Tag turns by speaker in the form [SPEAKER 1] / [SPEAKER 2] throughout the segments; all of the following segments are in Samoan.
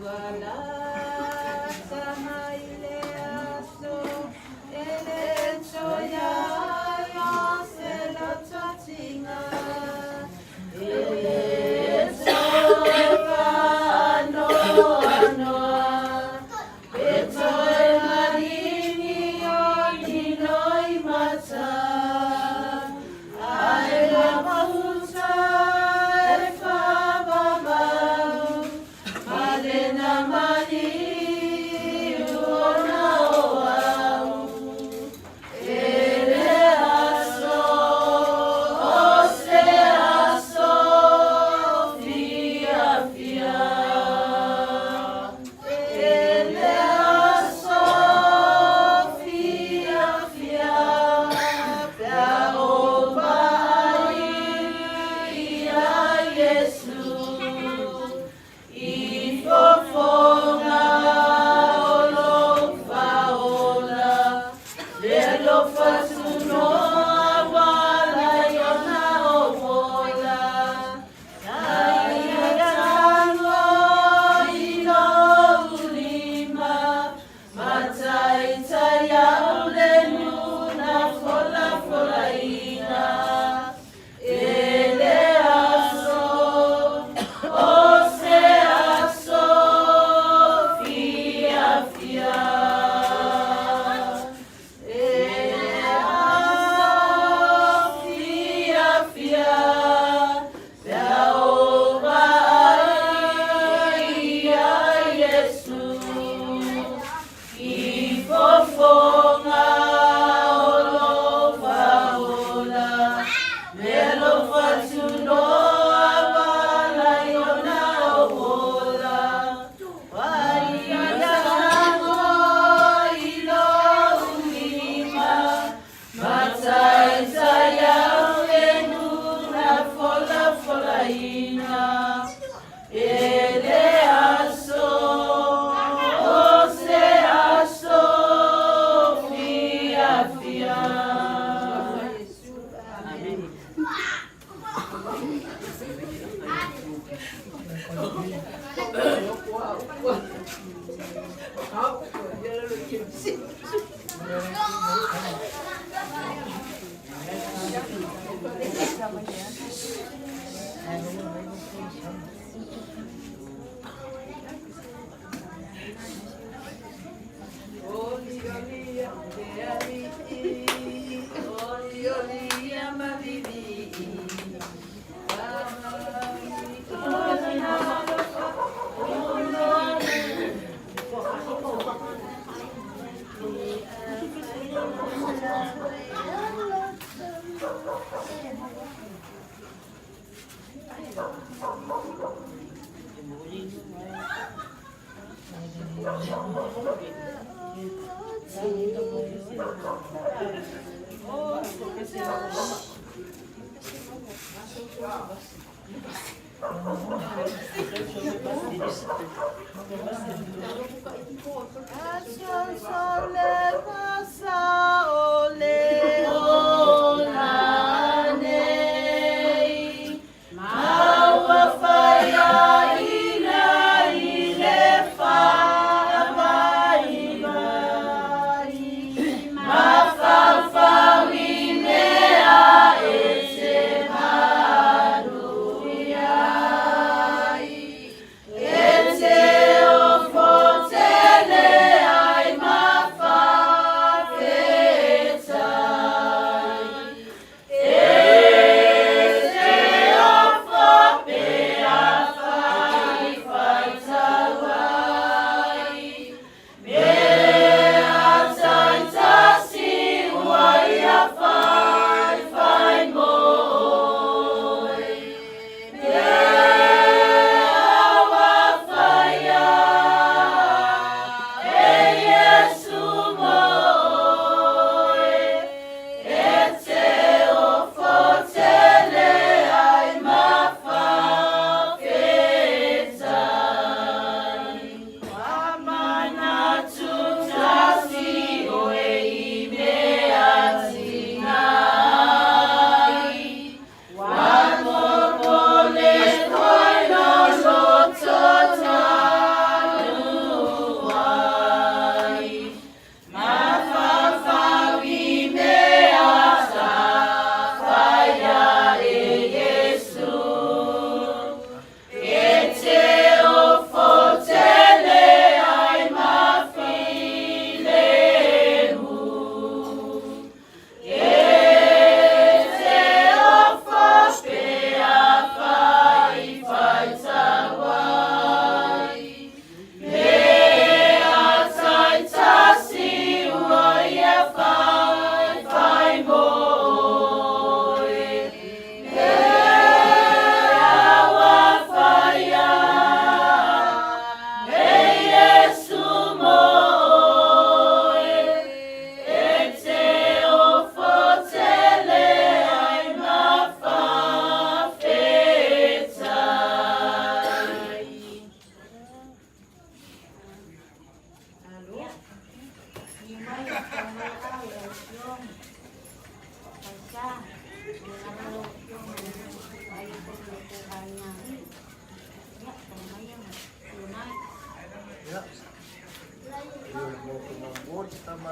[SPEAKER 1] Te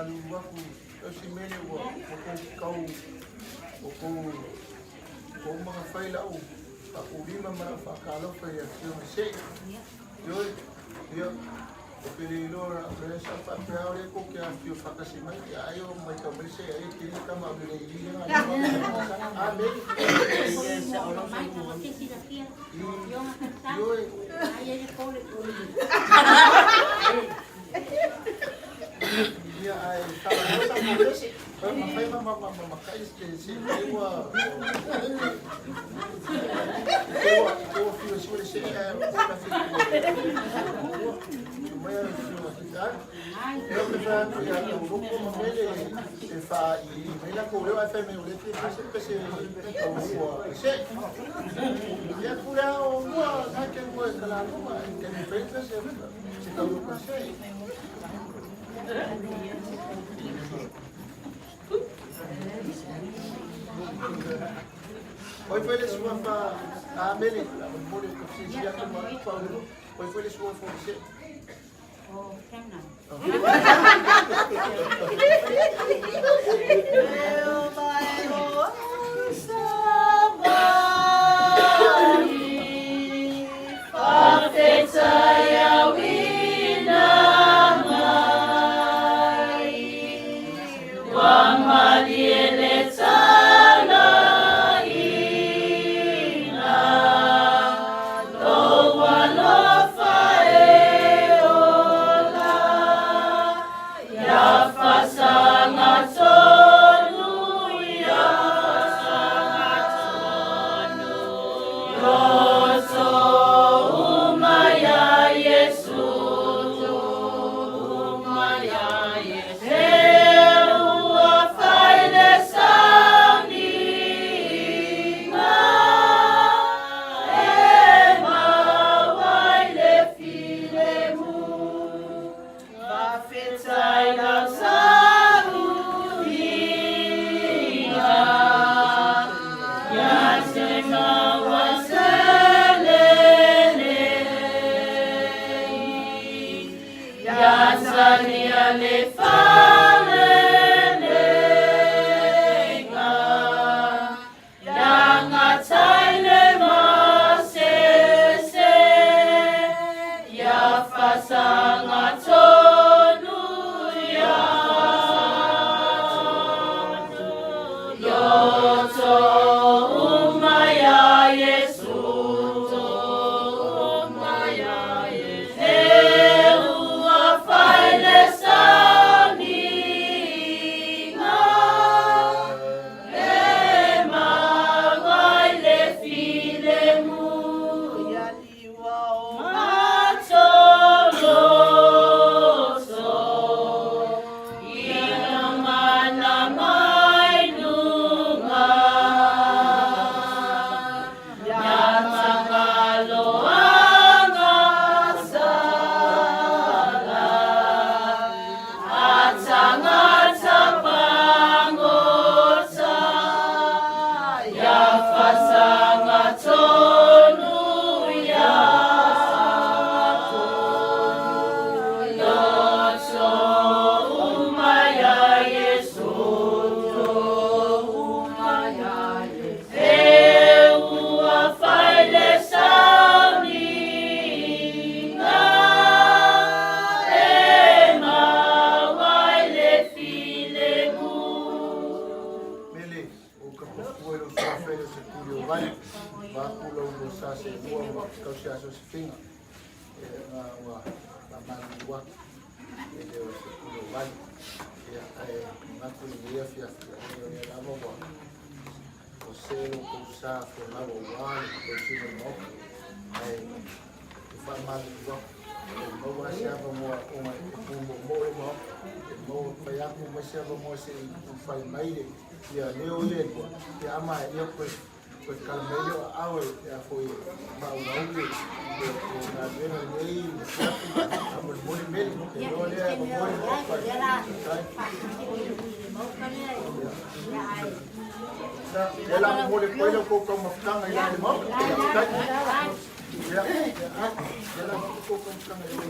[SPEAKER 1] faamalulu atu tausi mele ua ua kou kau ua kou ua uma ona fai lau faakulima ma lau faatalofa i le afioga i Se'i. Ioe, ia, ou te le iloa o lea sa ou faapea o lea tou te afifio faatasi mai, ia ai o matau mai se ai e tele tama o le i le A meli. Ioe. Ia ae faamalo sa mo Mafai ma ma ma ma kai se se ua ua ua fiu sui se e ua fiu mai a fiu a kita e o te fa tu ya o loko ma mele e fa i mai la ko leo fa me o le te se pe se o ua se ia pura o ua na ke ua kala luma ke ni fe se se ka lu se. Oi foi le suafa a Mele, la mo le ko se sia ko ma pa o. Oi foi le suafa o se.
[SPEAKER 2] O Fena. Mele, o ka pofua i lou suafa e le o se tuli o vai, vaku lau lo sa se lua ma kau se aso se finga, e nga ua famalulu atu, e le o se tuli o vai. Ia, ae manatu i lenei afiafi, ia o lea lava ua o se lo kou sa folau aua le tausiga o le Maota, ae e faamalulu atu, e maua se avanoa ona e pumoomoo le Maota, e maua fai atu mai se avanoa se i fai mai le ia leo le lua, ia ama ia koe koe kala mai leo aao e a foi faaauau le le galuega lenei le siafi a molimoli mele e loa lea e momoli Ia la momoli atu ai la outou taumafataga i la le Maota. Faafetai. Ia, ia la outou taumafataga i la.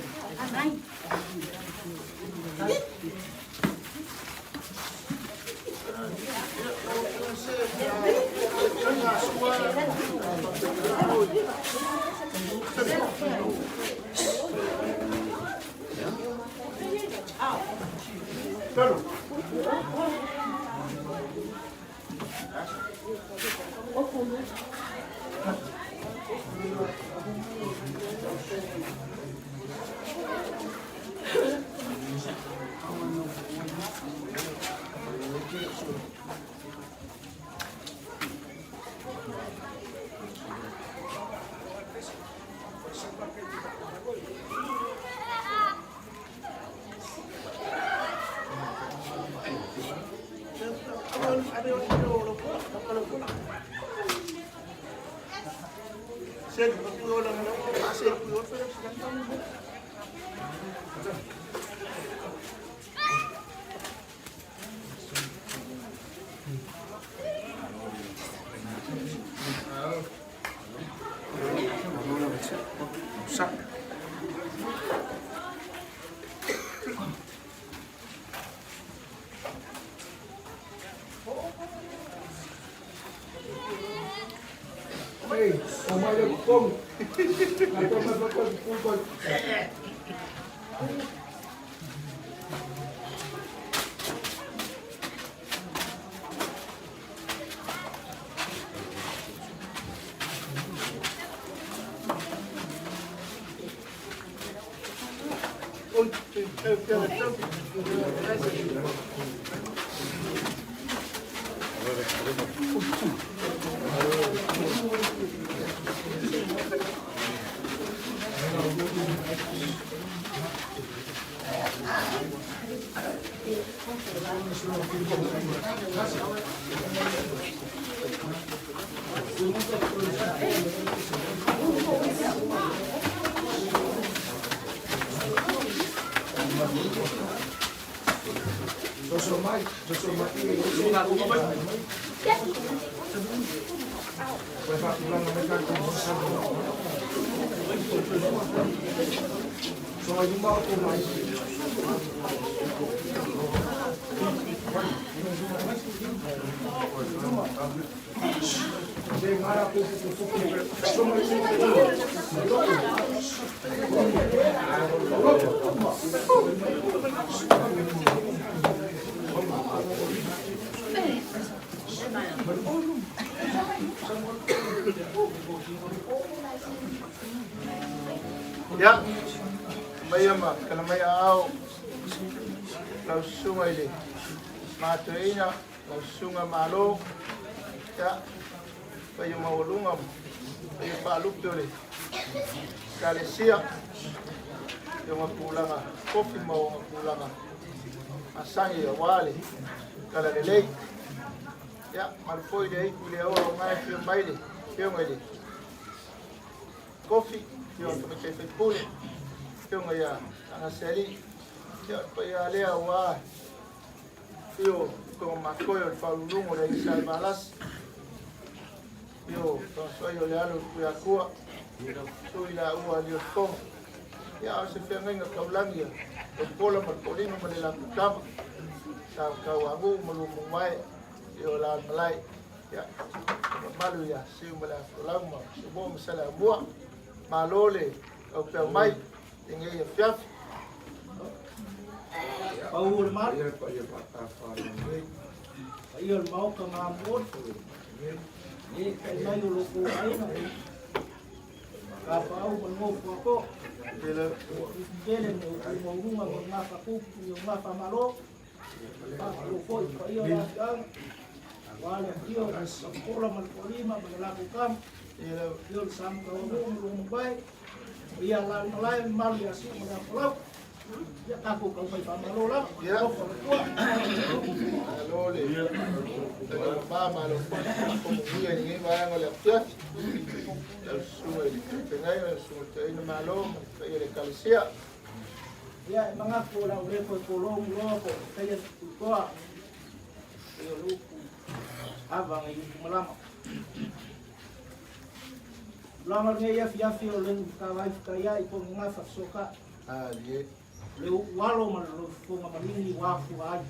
[SPEAKER 1] Ia, maia ma kalamai aao lau susuga i le matoeina, lau susuga Malo, ia, paia maualuga ma paia faalupe o le Ekalesia i ona tulaga tofi ma ona tulaga masani aua le talalelei. Ia, malu foi le aitu i le aoa o gae afio mai le afioga i le Kofi, afioga i le Tamaitai Faipule, afioga ia Agasealii, ia o le paia lea aua afio o Togamatoe o le Faauluuluga o le Aiga Sa Valasi, afio o Fagasoai o le Alo o le Tuiatua, Sui Laua Aliotoga, ia o se feagaiga taulagi a Pola ma le Polino ma le latou tama, sa tauanuu ma Lumumae, ia o la malae, ia mamalu ia Siu ma le Afolau ma Sumua ma Saleaaumua, malo le aupea mai i lenei afiafi.
[SPEAKER 3] Pau o le malu, paia o le maota ma amuoli, tai mai o loko aiga, kapaau ma le gofu apo, tele me upu mauruga ma ngā whakupu i o ngā whamalo, whakalo foi paia o le afiaga, wa le afio, la kola ma le polima ma le lakou kama, afio le samu kawanuu ma luga mapai, ia la malae malu ia siu ma le afolau, ia tatou taumai faamalo lava.
[SPEAKER 1] Ia.
[SPEAKER 3] Alofa o le Atua.
[SPEAKER 1] Malo le tagama malo komuia i lenei vaega o le afiafi. Lau susuga i le feagaiga, lau susuga i le toeaina malo ma le paia o le Ekalesia.
[SPEAKER 3] Ia e manatu o le a ou le toe tolomu loa po o taia tutoa e o le upu ava ngai upu malama. Tulaga o lenei afiafi o le matavai fetaiai po o ni gafa fesootai.
[SPEAKER 1] Alie.
[SPEAKER 3] Le upu alo ma le lofofoga maligi ua afua ai.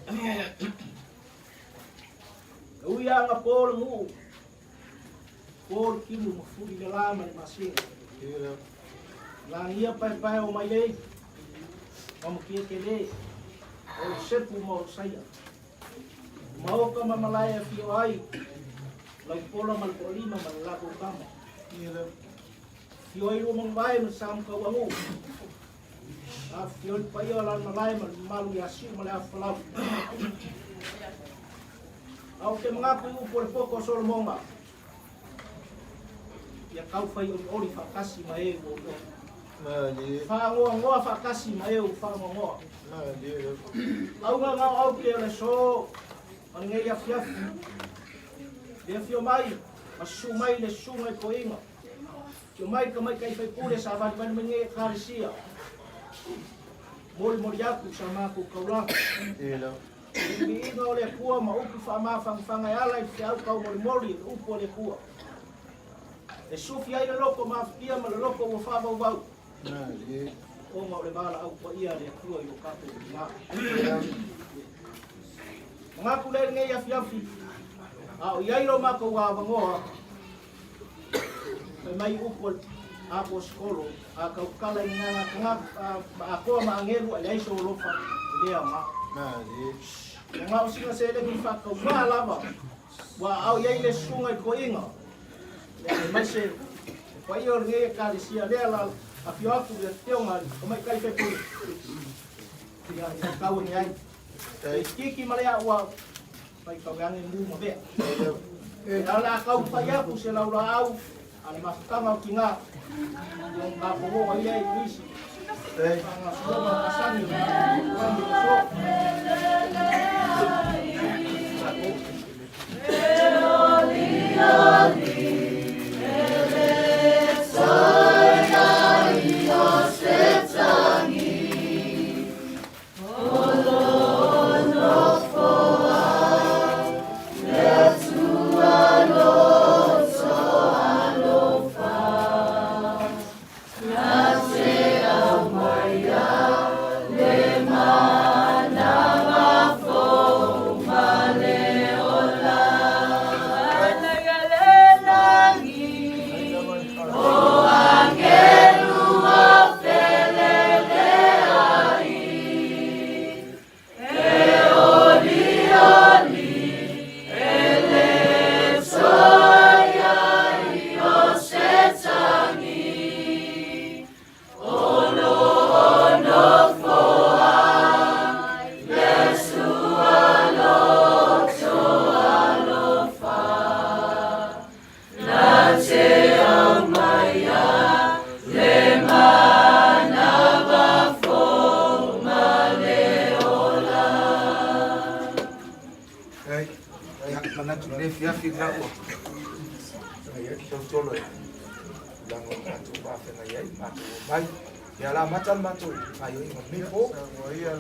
[SPEAKER 3] E ui lava ina po le nuu, po le timu ma fuli le la ma le masina. Lagia paepae o mailei, ma makia tele. O Iosepu ma o Saia. Maoka ma malae e afio ai Laupola ma le Toalima ma le latou tama. Afio ai Luamanuvae ma Samukauagu. Afifio ai le paia o Lalomalae ma le mamalu ia Siu ma le Afofolau. A ou te manatu i upu o le poto o Solomoga, ia tau fai olioli faatasi ma e ua olioli. Faanoanoa faatasi ma e ua faanoanoa. Auga na o aute o le aso ma lenei afiafi. Le afio mai ma susu mai le susuga i toeaina. Afio mai tamaitai faipule sa valivali mai nei ekalesia. Molimoli atu sa matou taulaga. I le viiga o le Atua ma upu faamafanafana e ala i le feau taumolimoli o le upu a le Atua. E sufi ai le loto mafatia ma le loto ua faavauvau, ona o le valaau paia a le Atua i lo tatou tina. Manatu lea i lenei afiafi, a o i ai lo matou avanoa, Fai mai upu a le Aposetolo, A tautala i gagana tagata ma atoa ma agelu a leai sou alofa, e le aoga. Ua na o sina seleni faatauvaa lava ua aao i ai le susuga i toeaiga, aemaise le paia o lenei Ekalesia lea la afio atu i le Afioga i le Tamaitai Faipule, ia e faitau ane ai. E itiiti ma le a'u Faitau ane mu ma vea. E ala a kau pai aku se laulaau a le mafutaga o tina. Ia o tatou oo ai lea i Kirisi. Faagasologa masani o le lagi o so.
[SPEAKER 1] Manatu i le afiafi la ua feagai ai le tautolo i tulaga o matou faafeagai ai matou omai. Ia la amata le matou gaoioiga i lenei po.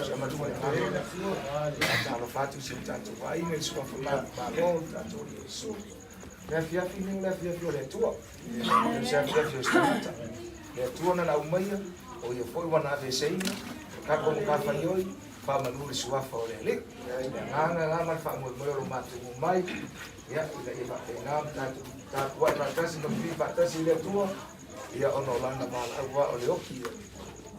[SPEAKER 1] Sia matua le agaga o le Atua. Faatalofa atu i si o tatou aiga i suafa manumalo o le tatou Alii Iesu. Le afiafi lenei o le afiafi o le Atua. E le o se afiafi o se tagata. Le Atua na aumaia, o ia foi ua na aveeseina, kako ma kafaioi, faamanu le suafa o le Alii. Le agaga la ma le faamoemoe o lo matou omai, ia, ina ia faapena ma tatou tapuai faatasi ma pipii faatasi i le Atua, ia ona o lana valaau lava o le oki, ia,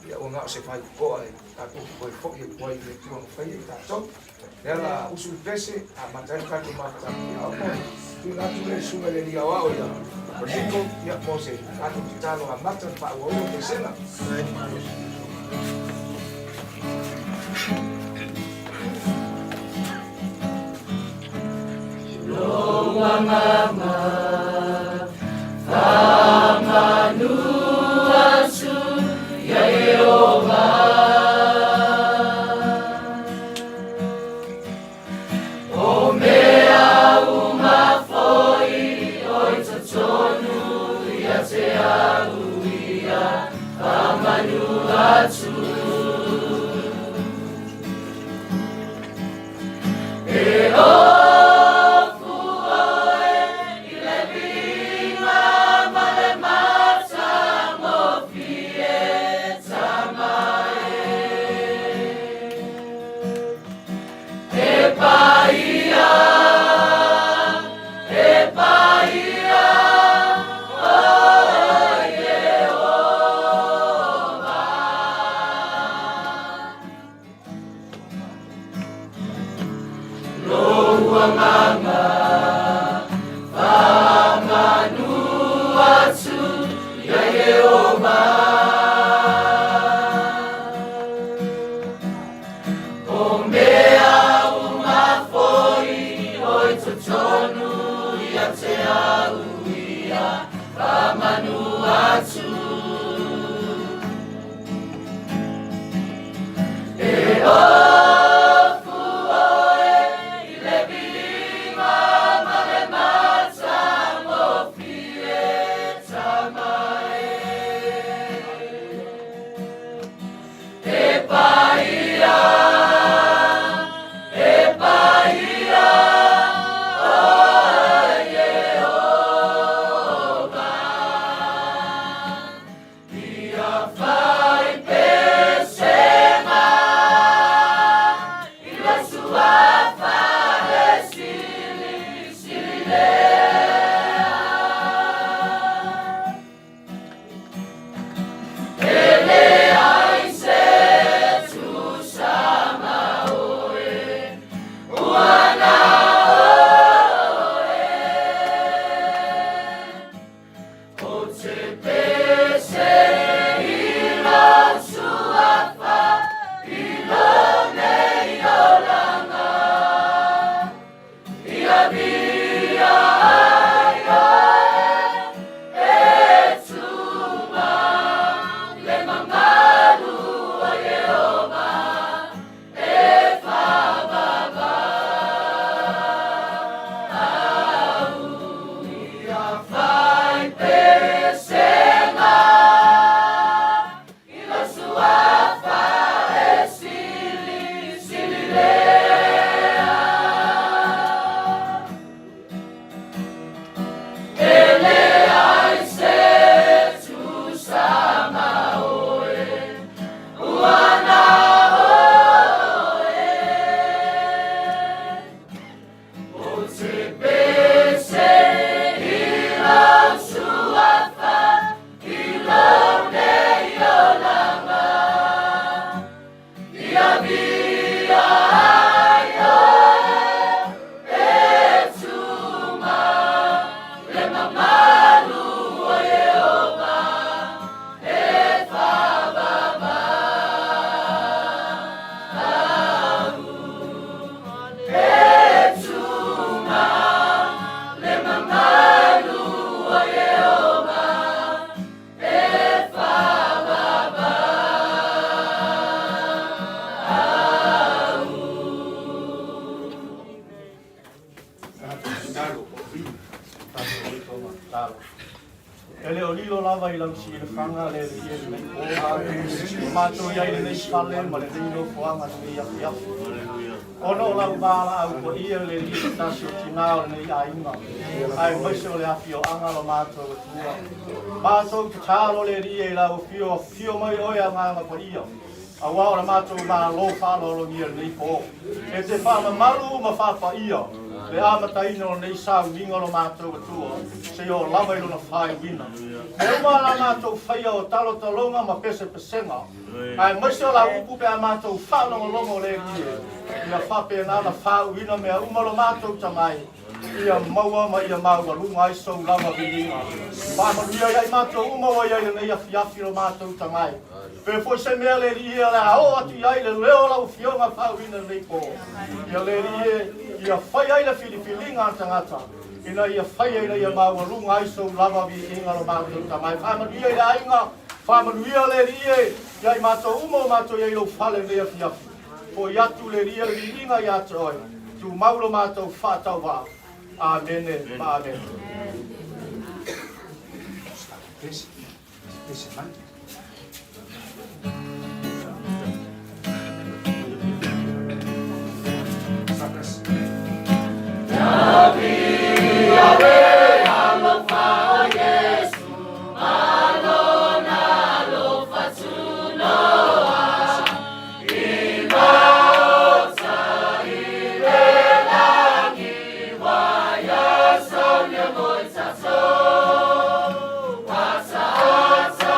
[SPEAKER 1] ia ua na o se faitotoa e tatou te toe foi atu ai i le Atua na faia i tatou. Lea la usu le pese, amata ai le tatou mafutaga. Tuuina atu le susuga i le Alii Aoao ia Rodrigo, ia mo se tatou tatalo amata le faaauauina o pesega.
[SPEAKER 4] Lou agaga faamanu atu ia Ieova. O mea uma foi o i totonu ia te au ia faamanu atu. E ofu oe i Agaga faamanu atu ia Ieova. O mea uma foi o i totonu ia te au ia faamanu atu. E ofu oe i le viiga ma le matagofie Tama e. E paia, e paia, o Ieova. Ia faipesega i le Suafa e silisili lea. E leai se tusa ma oe, ua na oe. Ou te pese i lou Suafa i lou nei olaga. Ia viia ai oe e tuma le mamalu o Ieova e faavavau. Ia faipesega i le Suafa e silisili lea. E leai se tusa ma oe, ua na oe. Ou te pese i lou Suafa i lou nei olaga. Ia viia ai oe e tuma le mamalu o Ieova e faavavau. E tuma le mamalu o Ieova e faavavau.
[SPEAKER 3] Tatalo. E le o lilo lava i lau silafaga le Alii e lenei po. O matou i ai lenei fale ma lenei nofoaga lenei afiafi. Ona o lau valaau paia le Alii se tasi o tinā o lenei aiga. Aemaise o le afioaga lo matou Atua. Matou tatalo le Alii e lau afio, afio mai oe Agaga Paia. Auā o le matou Malo faaaloalogia lenei po. E te faamamalu ma faapaia le amataina o lenei sauniga o lo matou Atua, seia oo lava i lona faaiuina. Mea uma la matou faia o talotaloga ma pesepesega, aemaise o la upu pe a matou faalogologo le Alii e, ia faapena ona faauuina mea uma lo matou tamai, ia maua ma ia maualuga ai sou lava viiga. Faamanuia ia i matou uma ua i ai lenei afiafi lo matou tamai. Pe foi se mea le Alii e o le a oo atu i ai le leo o lau Afioga faauuina lenei po. Ia le Alii e, ia fai ai le filifiliga a le tagata, ina ia faia ina ia maualuga ai sou lava viiga lo matou tamai. Faamanuia i le aiga, faamanuia le Alii e, ia i matou uma o matou i ai i lou fale lenei afiafi. Foi atu le Alii e le viiga ia te oe, tumau lo matou faatauvaa. Amene ma amene.
[SPEAKER 2] Pese, pese mai. Sakas.
[SPEAKER 4] Alofa o Iesu, ma lona alofa tunoa, i maota i le lagi, ua ia saunia mo i tatou. Ataata.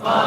[SPEAKER 4] Fa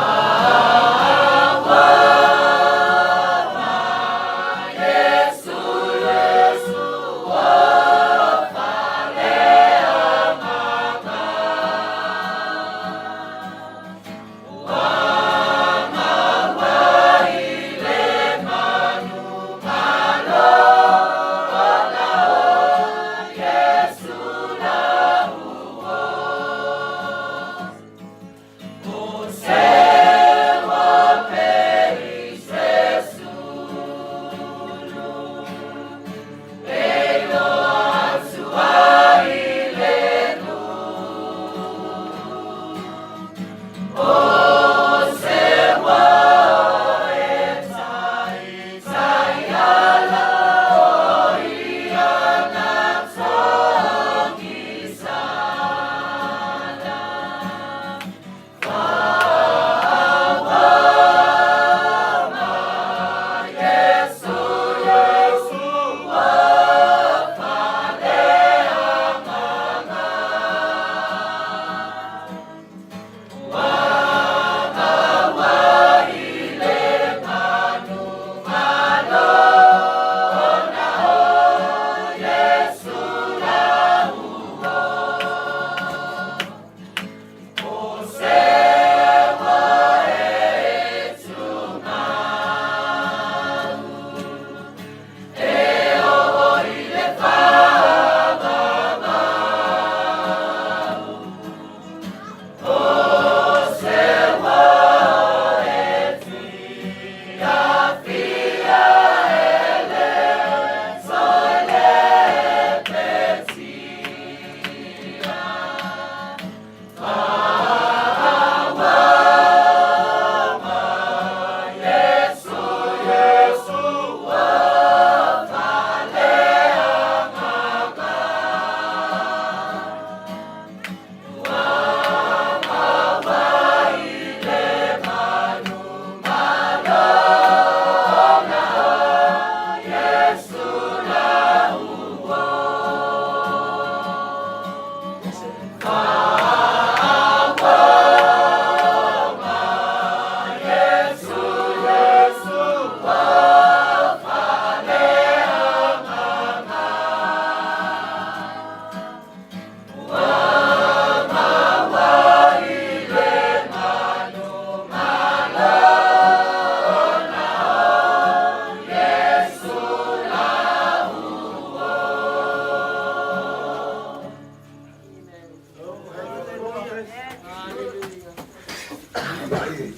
[SPEAKER 5] Agai e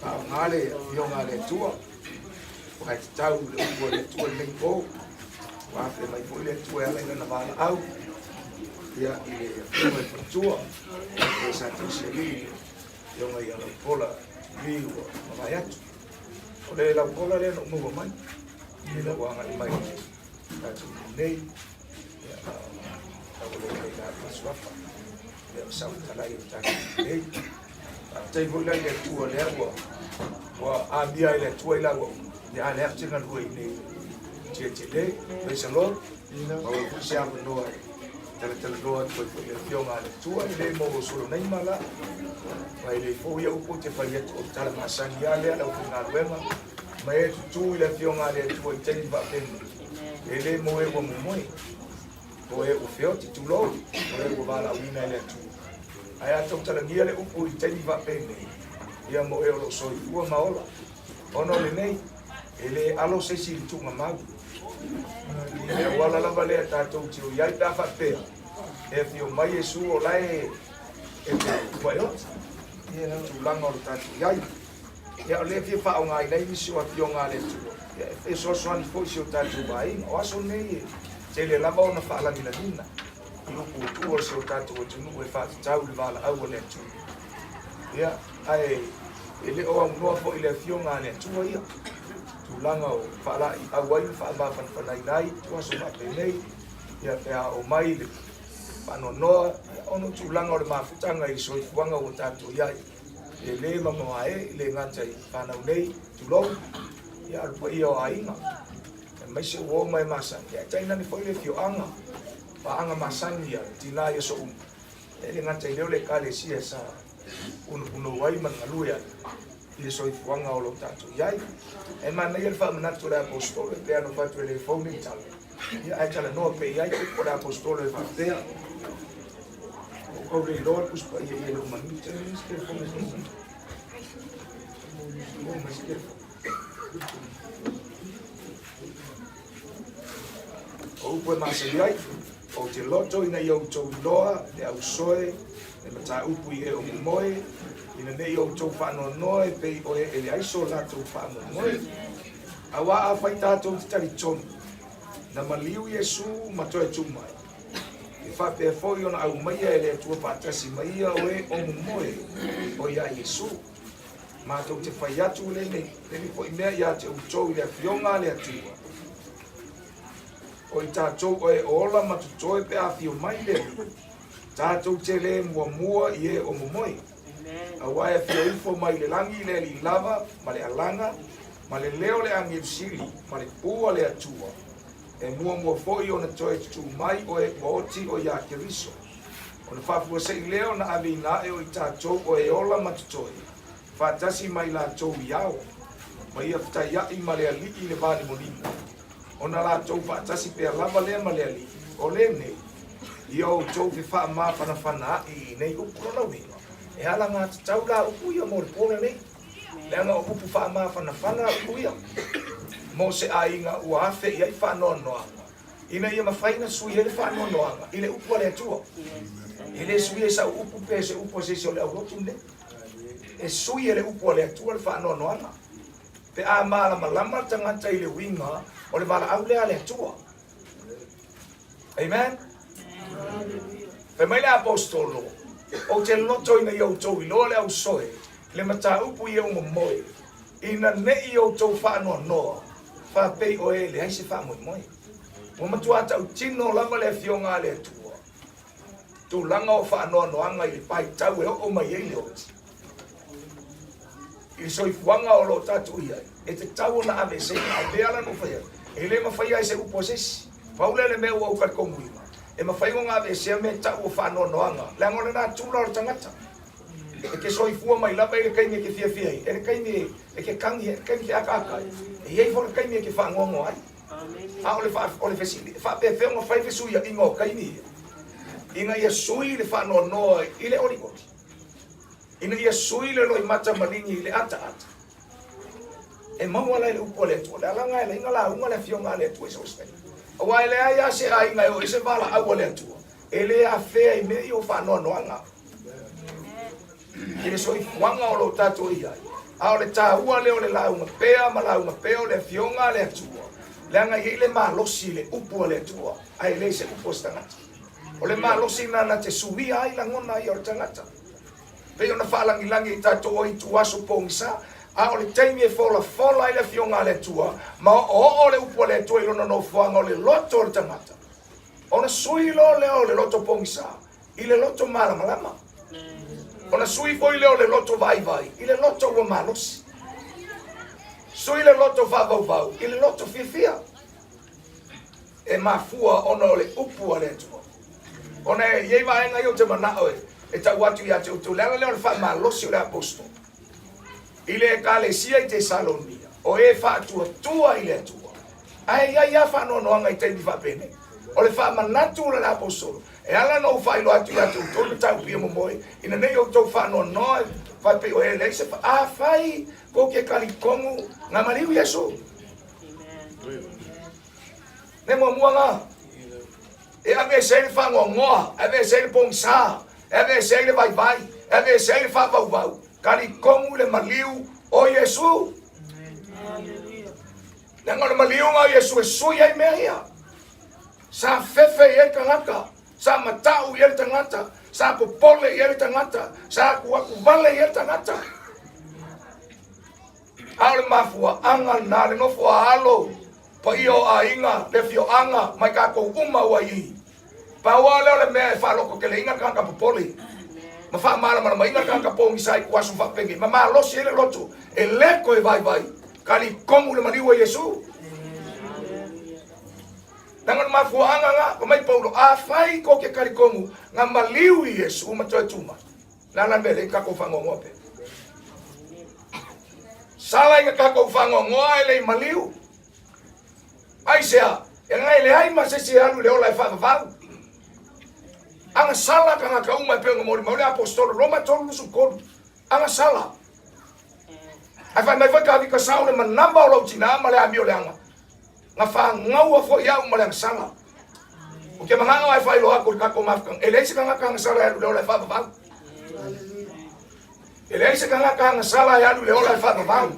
[SPEAKER 5] faaaoga le Afioga a le Atua, ua e tatau i le upu a le Atua i lenei po. Ua afea mai foi le Atua e ala i lana valaau ia i le Afioga i le Faletua, e sa tausialii le Afioga ia Laupola Tuli ua mavae atu. O le Laupola lea na ou maua mai, i lau agai mai i le tatou nuu nei, ia, taualoa i la suafa. Ia o sau talai o tatou nei. Faafetai foi la i le Atua lea ua ua amia ai le Atua i lau uma. Ia a lea te galue i nei tietie. Praise the Lord. Maua foi se avanoa e talatalanoa atu ai foi i le Afioga a le Atua e le maua solo nei mala. Ma e le fou ia upu te fai atu o le tala masani a lea lau faigaluega ma e tutū i le Afioga a le Atua i taimi faapenei. E le mo e ua momoe. O e ua feoti, tulou, o e ua valaauina e le Atua. Ae a tautalagia le upu i taimi faapenei, ia mo e o lo o soifua ma ola. Ona o lenei, e le alo se isi i le tuugamau. Le auala lava lea tatou te o i ai pe a faapea, e afio mai Iesu o la e e te tuaeoti, tulaga o lo tatou i ai. Ia o lea e fia faaaogaina ai nisi o afioga a le Atua, ia e fesoasoani foi i si o tatou aiga. O aso nei e tele lava ona faalagilagiga i upu ua tuua o si o tatou atunuu e faatatau i le valaau a le Atua. Ia, ae e le o aunoa foi i le afioga a le Atua ia tulaga o faalaeiau ai ma faamafanafanaina ai ituaso faapenei, ia pe a oo mai le faanoanoa, ia ona o tulaga o le mafutaga i le soifuaga ua tatou i ai. E le mamamae, e le gata i fanau nei, tulou, ia a o le paia o aiga, aemaise ua o mai masani, ia e tainane foi le afioaga, paaga masani a tina i aso uma. E le gata i lea o le Ekalesia sa punopunou ai ma galue ai i le soifuaga o lo o tatou i ai. E manaia le faamanatu o le Aposetolo e pei ona fai atu e le fou nei tala, ia ae talanoa pea i ai upu a le Aposetolo e faapea, Ua ou le iloa le Tusi Paia i e le o manu tele nisi telefoni e manu. O mai se telefoni. O upu e masani ai, ou te loto ina ia outou iloa le ausoe le mataupu i e o momoe, ina ne i outou faanoanoa e pei o e e leai so latou faamoemoe. Auā afai tatou te talitonu, na maliu Iesu ma toe tu mai, E faapea foi ona aumaia e le Atua faatasi ma ia o e o momoe o iā Iesu. Matou te fai atu lenei, lenei foi mea iā te outou i le Afioga a le Atua, o i tatou o e ola ma totoe pe a afio mai le Alii, tatou te le muamua i e o momoe. Auā e afio ifo mai le lagi le Alii lava ma le alaga ma le leo o le agelu sili ma le pū a le Atua, E muamua foi ona toe tutū mai o e ua oti o iā Keriso. Ona faafuasei lea ona aveina ae o i tatou o e ola ma totoe, faatasi ma i latou i ao, ma ia fetaiaʻi ma le Alii i le vanimonimo. Ona latou faatasi pea lava lea ma le Alii, o lenei, ia outou fefaamafanafana aʻi i nei upu lona uiga, e alagatatau la upu ia mo le po lenei. Leaga o upu faamafanafana upu ia mo se aiga ua afe i ai faanoanoaga, ina ia mafai ona sui ai le faanoanoaga i le upu a le Atua. E le suia i sau upu pe se upu a se isi o le aulotu lenei. E sui e le upu a le Atua le faanoanoaga pe a malamalama le tagata i le uiga o le valaau lea a le Atua. Amen. Fai mai le Aposetolo, Ou te loto ina ia outou iloa le ausoe, le mataupu ia ua momoe, ina ne i outou faanoanoa, faapei o e leai se faamoemoe. Ua matua tautino lava le Afioga a le Atua, tulaga o faanoanoaga i le paitau e oo mai ai le oti. I le soifuaga o lo o tatou i ai, e tatau ona aveeseina. A o lea la na ou fai atu, e le mafaia ai se upu a se isi. Pau lea le mea ua ou talitonuina, e mafai ona aveesea mea e tau o faanoanoaga, leaga o le natura o le tagata. E te soifua mai lava i le taimi e te fiafia ai, e le taimi e te kagi ai, e le taimi e te akaaka ai, e i ai foi le taimi e te faanoanoa ai. A o le, o le fesili, e faapefea ona fai fesuiaiga o taimi ia, ina ia sui le faanoanoa i le olioli, ina ia sui le loimata maligi i le ataata, e maua la i le upu a le Atua. Le alaga e leai lauga le afioga a le Atua i so o se taimi. Aua e leai lava se aiga e oo i se valaau a le Atua, e le afea i mea ia o faanoanoaga. i le soifuaga o lo o tatou i ai, a o le taua lea o le lauga pea ma lauga pea o le Afioga a le Atua, leaga e i ai le malosi i le upu a le Atua, ae le se upu a se tagata. O le malosi lena na te suia ai lagona ia o le tagata. Pei ona faalagilagi i tatou o ituaso pogisa, a o le taimi e folafola ai le Afioga a le Atua ma oooo le upu a le Atua i lona nofoaga o le loto o le tagata, ona sui loa lea o le loto pogisa i le loto malamalama. Ona sui foi lea o le loto vaivai i le loto ua malosi. Sui le loto faavauvau i le loto fiafia. E mafua ona o le upu a le Atua. Ona e i ai vaega ia ou te manao e tau atu ia te outou, le ala lea o le faamalosi o le aposetolo i le Ekalesia i Tesalonia, o e faatuatua i le Atua. Ae i ai lava faanoanoaga i taimi faapenei. O le faamanatu o le aposetolo, e ala ona ou faailoa atu ia te outou le mataupu ia momoe, ina ne i outou faanoanoa faapei o e leai se fa... Afai kou ke kalikonu, na maliu Iesu. Mea muamua na, e aveese ai le faanoanoa, e aveese ai le pogisa, e aveese ai le vaivai, e aveese ai le faavauvau. Talitonu i le maliu o Iesu. Leaga o le maliuga o Iesu e sui ai mea ia. Sa fefe i ai le tagata, sa matau i ai le tagata, sa popole i ai le tagata, sa akuaku vale i ai le tagata. A o le mafuaaga lena, le nofo a alo, paia o aiga, le afioaga, mai tatou uma ua i i. Pau lava lea o le mea e faalototeleina le tagata popole, ma faamalamalamaina le tagata pogisa i kuaso faapenei, ma malosi ai le loto, e le toe vaivai, talitonu le maliu o Iesu. Leaga o le mafuaaga lena, fai mai Paulo, afai tou te talitonu na maliu i Iesu ma toe tu mai, Le a la le mea lea i tatou faanoanoa pea? Sala ina tatou faanoanoa ae le i maliu. Aisea? E leaga e leai ma se isi e alu i le ola e faavavau. Agasala tagata uma e pei ona molimau le Aposetolo Roma 3:23. Agasala. Ae fai mai foi Tavita sao le manava o lou tinā ma le amio leaga. Na fagaua foi au ma le agasala. Ou te manao lava e faailoa atu i le tatou mafutaga, e leai se tagata agasala e alu i le ola e faavavau. E leai se tagata agasala e alu i le ola e faavavau.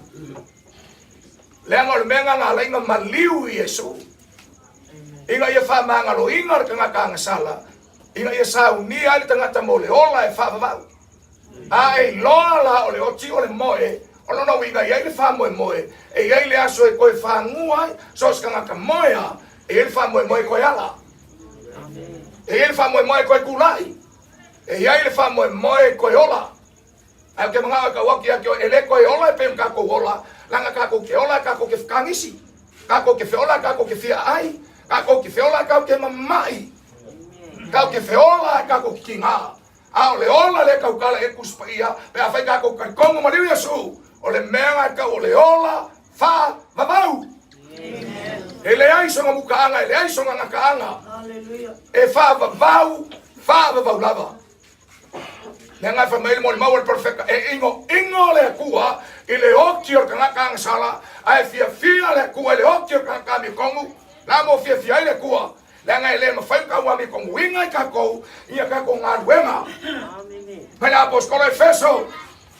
[SPEAKER 5] Leaga o le mea lena na ala ai ona maliu Iesu, ina ia faamagaloina le tagata agasala, ina ia saunia ai le tagata mo le ola e faavavau. A e iloa la o le oti o le moe, o lona uiga e i ai le faamoemoe, e i ai le aso e toe fagua ai, so o se tagata moe lava, e i ai le faamoemoe e toe ala. E i ai le faamoemoe e toe tulai. E i ai le faamoemoe e toe ola. Ae ou te manao e tau atu ia te oe, e le toe ola e pei ona tatou ola, leaga tatou te ola tatou te fekagisi, tatou te feola tatou te fia aai, tatou te feola tatou te mamai, tatou te feola tatou te tiga. A o le ola lea e tautala i ai le Tusi Paia, pe afai tatou talitonu maliu Iesu, o le mea lena e tau o le ola faavavau. E leai sona mukaaga, e leai sona gataaga. E faavavau, faavavau lava. Leaga e fai mai le molimau a le perofeta, e inoino le Atua i le oti o le tagata agasala, ae fiafia le Atua i le oti o le tagata amiotonu. La mo fiafia ai le Atua? Leaga e le mafai ona tauamitonuina i tatou ia tatou galuega. Mai le Aposetolo Efeso,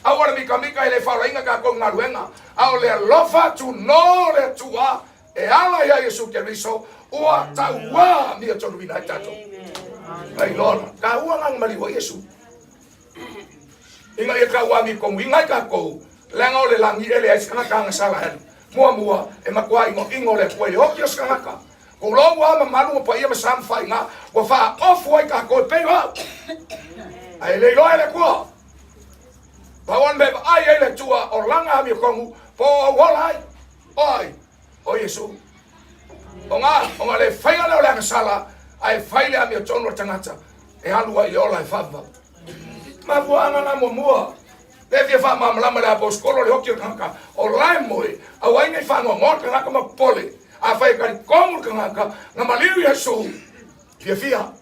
[SPEAKER 5] aua le mitamita e le faolaina tatou galuega, a o le alofa tuno o le Atua e ala ia Iesu Keriso ua tauā amiatonuina ai tatou. Ai loa, taua na maliu ai Iesu. Ina ia tauamitonuina ai tatou, leaga o le lagi e leai se tagata agasala e alu. Muamua, e matua inoino le Atua i le oti o se tagata. Tulou lava mamalu ma paia ma sa ma faaiga ua faaofu ai tatou e pei o au. Ae le iloa e le Atua. Pau o le mea e vaai ai le Atua o lana amiotonu po o auola ai. O ai? O Iesu. O nga, ona le faia lea o le agasala, ae fai le amiotonu o le tagata e alu ai i le ola e faavavau. Mafuaaga na muamua. Lea e fia faamalamalama le aposetolo le oti o le tagata o la e moe, aua ai ne i faanoanoa le tagata ma popole. Afai e talitonu le tagata na maliu Iesu, fiafia.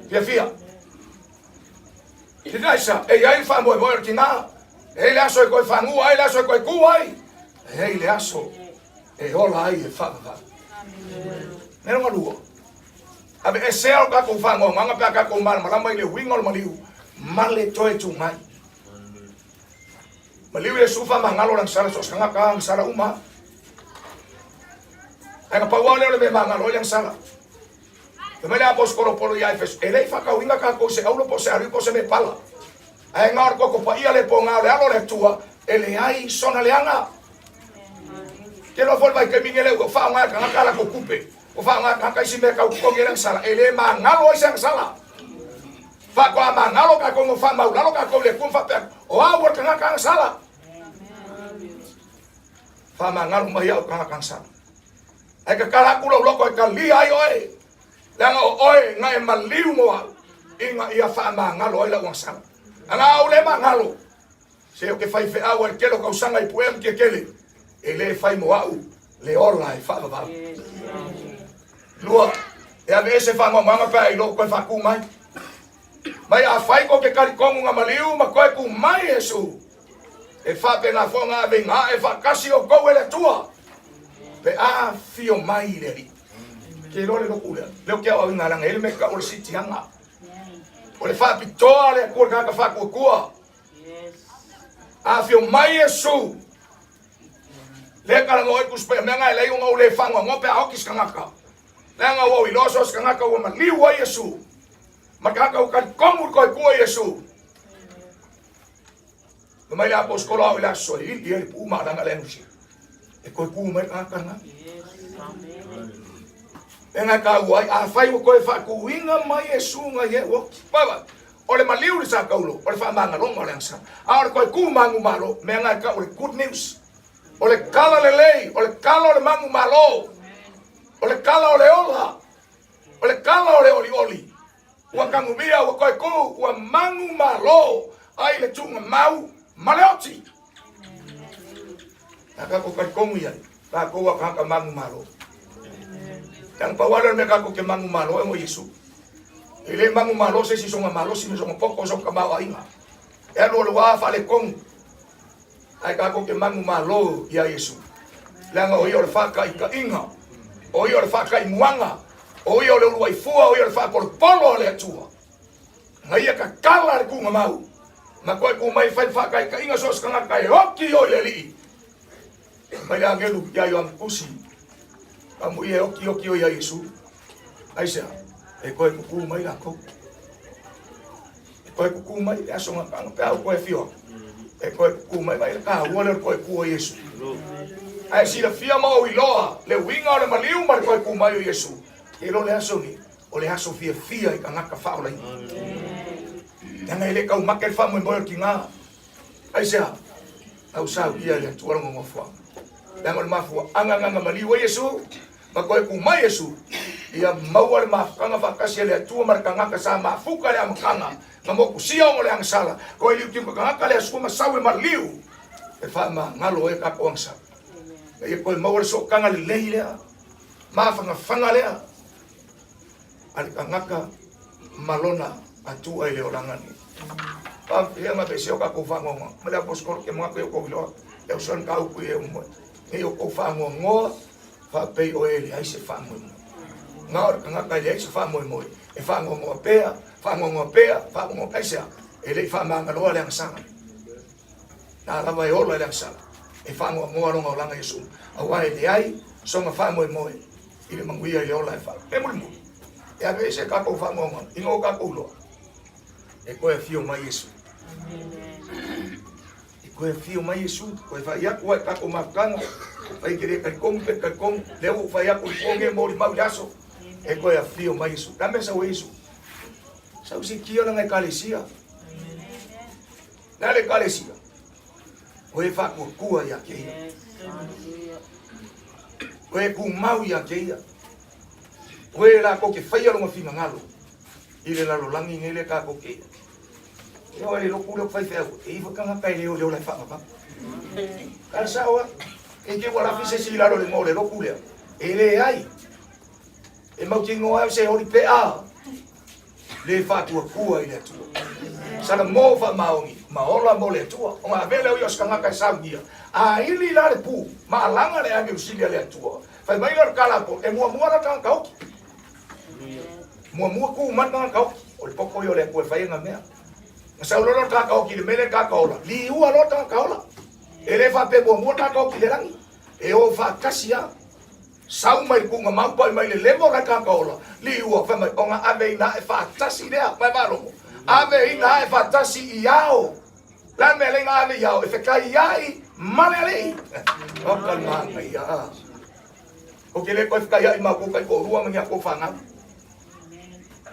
[SPEAKER 5] Fiafia. Fiafia aisea? E i ai le faamoemoe o le tina. E i ai le aso e toe fagua ai, le aso e toe tu ai. E i ai le aso e ola ai e faavavau. Mea lona lua, aveesea o tatou faanoanoaga pe a tatou malamalama i le uiga o le maliu. Ma le toe tu mai. Maliu Iesu faamagalo le agasala so o se tagata agasala uma. Ae na pau lava lea o le mea e magalo ai le agasala. Fai mai le aposetolo o Polo ia Efeso, e le i faatauina tatou i se auro po o se aliu po o se mea pala. Ae na o le toto paia le poga o le Alo o le Atua, e leai sona leaga. Ke loa foi le vaitaimi nei lea ua faaaoga e tagata a latou tupe, ua faaaoga e tagata isi mea tau totogi ai le agasala, e le magalo ai se agasala. Faatoa magalo tatou ina ua faamaulalo tatou i le Atua ma faapea atu, o au o le tagata agasala. Faamagalo mai au tagata agasala. Ae tatala atu lou loto e talia ai oe, leaga o oe na e maliu mo au, ina ia faamagalo ai lau agasala. Ana au le magalo, se ou te fai feau ai le tele o tausaga i Puea ma Tiakele, e le fai mo au le ola e faavavau. Lua, e aveese faanoanoaga pe a iloa ua toe faatu mai. Mai afai tou te talitonu na maliu ma toe tu mai Iesu, e faapena foi ona ave ina ae faatasi outou e le Atua, pe a afio mai le Alii. Ke iloa le lotu lea, lea ou te aoaoina leaga e i ai le mea e tau o le siitiaga. O le faapitoa a le Atua i le tagata faatuatua. Afio mai Iesu, lea e talanoa ai Tusi Paia, mea na e leai ona ou le faanoanoa pe a oti se tagata. Leaga ua ou iloa so o se tagata ua maliu ai Iesu. Ma tagata ua talitonu i le toe tua Iesu. Fai mai le aposetolo ao i le aso e ili ai le puu ma alaga le anusia. E toe tu mai le tagata lena. E ngai taua ai, afai ua toe faatuina mai Iesu ngai e ua oti. Vai vai. O le maliu le sa taulo, o le faamagaloga o le agasala. A o le toe tu manumalo, mea ngai tau o le good news. O le tala lelei, o le tala o le manumalo. O le tala o le ola. O le tala o le olioli. Ua tanumia, ua toe tu, ua manumalo ai le tuuga mau ma le oti. A tatou talitonu i ai, tatou a tagata manumalo. Leaga pau lava lea o le mea tatou te manumalo ai o Iesu. E le manumalo se isi i sona malosi ma sona poto, sona tamaoaiga. E alu alu lava faaletonu. Ae tatou te manumalo iā Iesu, leaga o Ia o le faataitaiga, o Ia o le faataimuaga, o Ia o le uluai fua, o Ia o le faapolopolo a le Atua. Na Ia tatala le tuugamau, ma toe tu mai e fai le faataitaiga so o se tagata e oti o i le Alii. Mai le agelu iā Ioane Tusi, amuia e oti oti o iā Iesu. Aisea? E toe tutū mai lakou. E toe kukū mai le aso gataga pe a ua toe afio atu. E toe kukū mai vai le taua lea o le toe kū o Iesu. Ae silafia ma ou iloa le uiga o le maliu ma le toe kū mai o Iesu. Ke iloa le aso nei, o le aso fiafia i tagata faaolaina. Leaga e le taumate le faamoemoe o le tiga. Aisea? Au sauia e le Atua lona nofoaga. Leaga o le mafuaaga lena na maliu ai Iesu, ma toe tu mai Iesu, ia maua le mafutaga faatasi a le Atua ma le tagata sa mafuta i le amataga, na motusia ona o le agasala, toe liutiu ka tagata le Atua ma sau e maliu, e faamagalo ai a tatou agasala. Ina ia toe maua le sootaga lelei lea, mafanafana lea a le tagata ma lona Atua i le olaga nei. Faafefea ona aveesea o tatou faanoanoa ma le aposetolo ke manatu i outou iloa le ausoa mataupu i e uma nei outou faanoanoa faapei o e leai se faamoemoe. Na o le tagata e leai se faamoemoe e faanoanoa pea, faanoanoa pea, faanoanoa aisea? E le i faamagaloa le agasala. Na lava e ola i le agasala e faanoanoa lona olaga Iesu aua e leai sona faamoemoe i le manuia i le ola e fai. E mulimuli, e aveese tatou faanoanoa ina ua tatou iloa e toe afio mai Iesu. E toe afio mai Iesu, toe fai atu ai tatou mafutaga, fai ke le talitonu pe talitonu, lea ua ou fai atu i le po nei molimau i le aso, e toe afio mai Iesu. O le a mea sau ai Iesu? Sau sikia lana ekalesia. Le a le ekalesia? O e faatuatua ia te ia. O e tumau ia te ia. O e latou te faia lona finagalo i le lalolagi nei lea tatou te i ai. E oo i le lotu lea o faifeau, e iva tagata e le o le ola e faavavau. Tala sao a, e te ua lafi se isi i lalo o le igoa o le lotu lea. E leai. E mautinoa ai o se oli pe a le faatuatua i le Atua. Salamo faamaoni ma ola mo le Atua. Ona avea lea o ia o se tagata e saunia. A ili la le pu, ma alaga le agelu sili a le Atua. Fai mai lea o le tala a Polo, e muamua la tagata oti. Muamua tu mai le tagata oti. O le poto ia o le Atua e fai ai na mea. Na sau loa lea o le tagata oti i le mea lea le tagata ola, liua loa le tagata ola. E le faapea muamua le tagata oti i le lagi. E o faatasi lava. Sau mai le tuugamau pai mai le level la le tagata ola, liua, fai mai, ona aveina ae faatasi lea, mai faalogo. Aveina ae faatasi i ao. Le a le mea lea na ave i ao e fekaiai ma le Alii. Oka le manaia. Ou te le toe fekaiai ma outou taitoalua ma ni a outou fanau.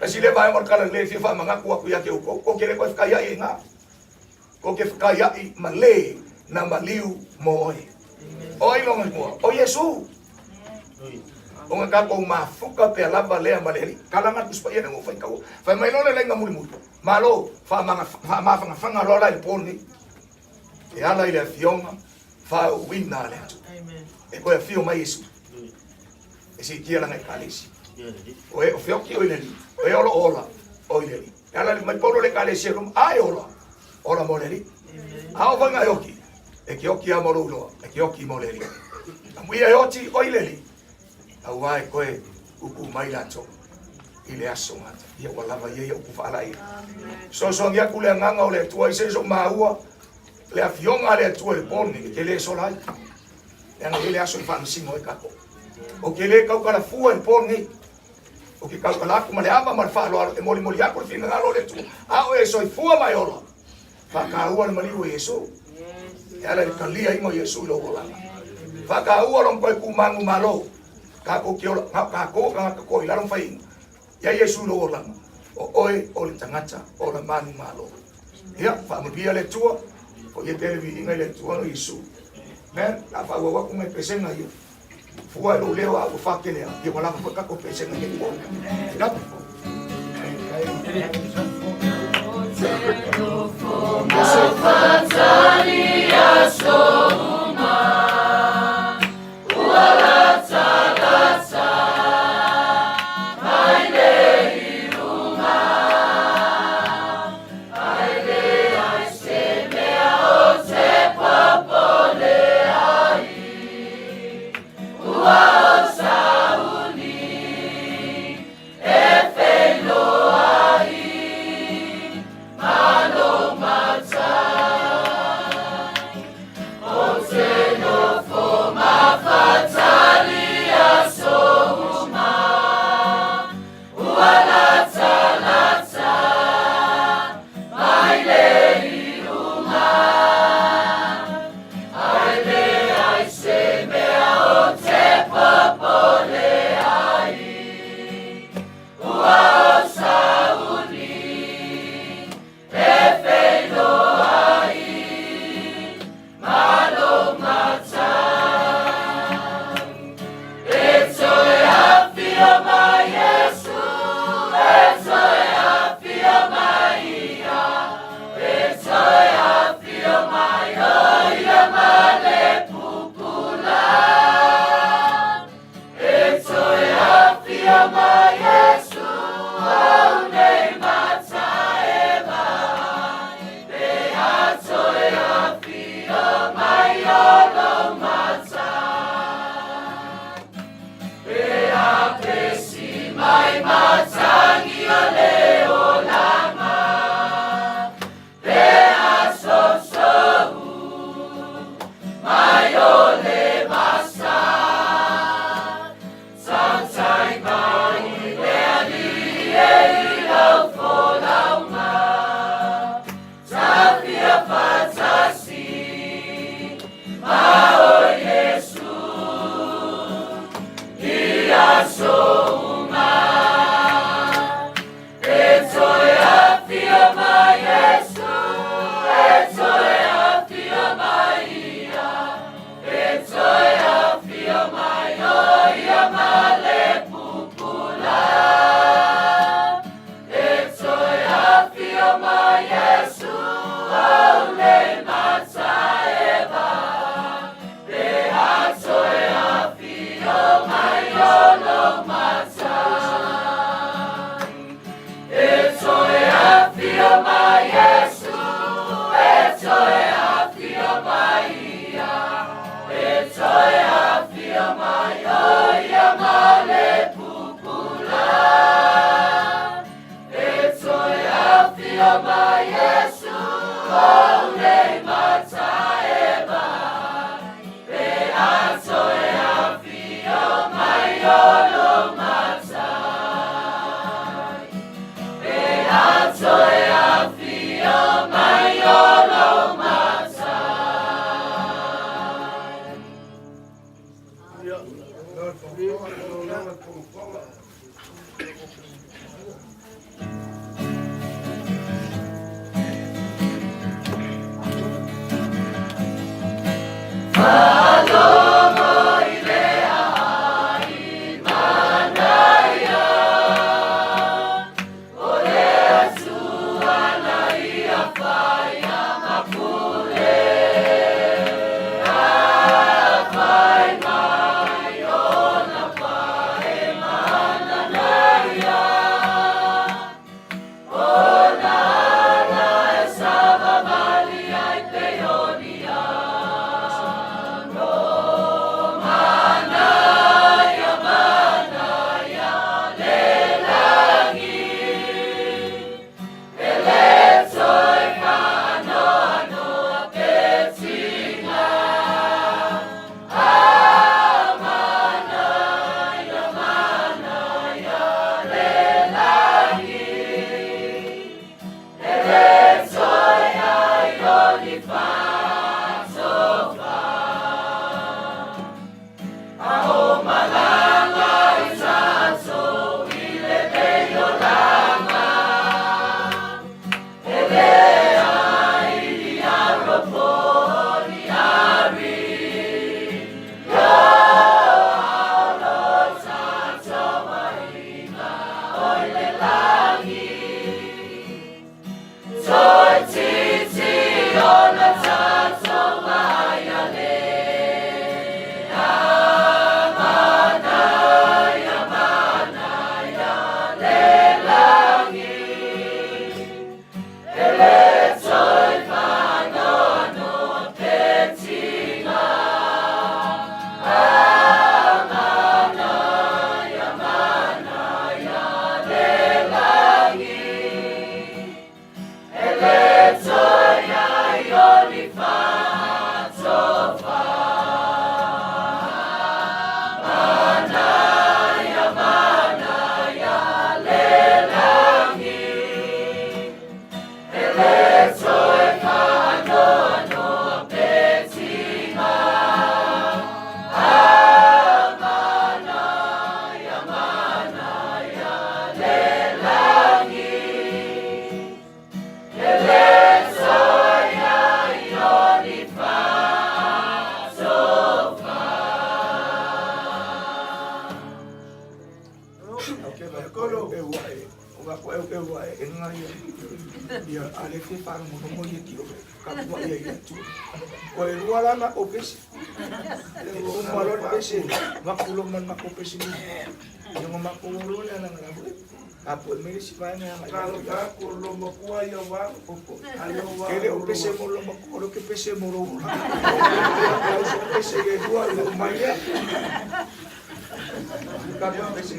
[SPEAKER 5] Tasi lea vaega o le tala lelei e fia faamanatu atu ia te outou, tou te le toe fekaiai ai ina. Tou te fekaiai ma le na maliu mo oe. O ai lona igoa? O Iesu. Ona tatou mafuta pea lava lea ma le Alii. Tala na Tusi Paia lea na ou faitaua. Fai mai loa le laina mulimuli, Malo, faamafagafaga loa la i le po lenei. E ala i le afioga faauuina a le Atua. E toe afio mai Iesu. E siitia lana ekalesia. O e o feoki o i le Alii, o e o lo o ola o i le Alii. E ala mai Paulo le ekalesia i Roma, a e ola, ola mo le Alii. A o faiga e oki, e ke oki lava mo lou iloa, e ke oki mo le Alii. Amuia e oti o i le Alii, auā e toe kuku mai latou i le aso gata. Ia ua lava ia ia upu faalaia. Soasoagi atu le agaga o le Atua i se i maua le afioga a le Atua i le po lenei, e te le sola ai. Leaga e i ai le aso e faamasino ai tatou. Ou te le tautala fua i le po lenei. Ou te tautala atu ma le ava ma le faaaloalo e molimoli atu le finagalo o le Atua. A o e soifua ma e ola, faataua le maliu o Iesu. E ala i le taliaina o Iesu i lou olaga. Faataua lona toe tu manumalo. Tatou te ola, na o tatou o tagata toa i lalo ma faiaina. Ia Iesu i lou olaga, o oe o le tagata ola manumalo. Ia, faamanuia le Atua, foia pea le viiga i le Atua no Iesu. Amen. La faaauau atu nai pesega ia. Fua i lou leo a ua fakele a, ia ua lava foi tatou pesega i le po. Love.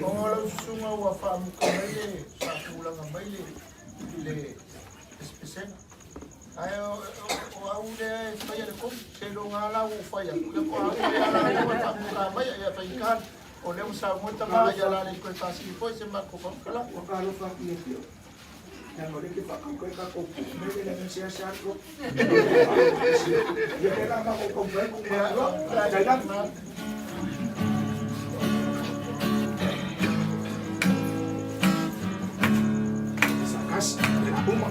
[SPEAKER 1] O lau susuga ua faamuka mai le faatulaga mai le pesepesega. Ae o au lea e faia le komu, seiloga la ua ou fai atu, ia po o au lea la lea ua faamuka mai, ia faigata o lea ua saunoa tama ia la le toe faasili foi se matou faamatalaga.
[SPEAKER 5] Ua talofa atu ia te oe. Leaga o lea e te faatauta ai tatou puu mele leaga e seasea atu loa. Ia lea la matou taumafai atu ma Tailagi. Sakasi, uma.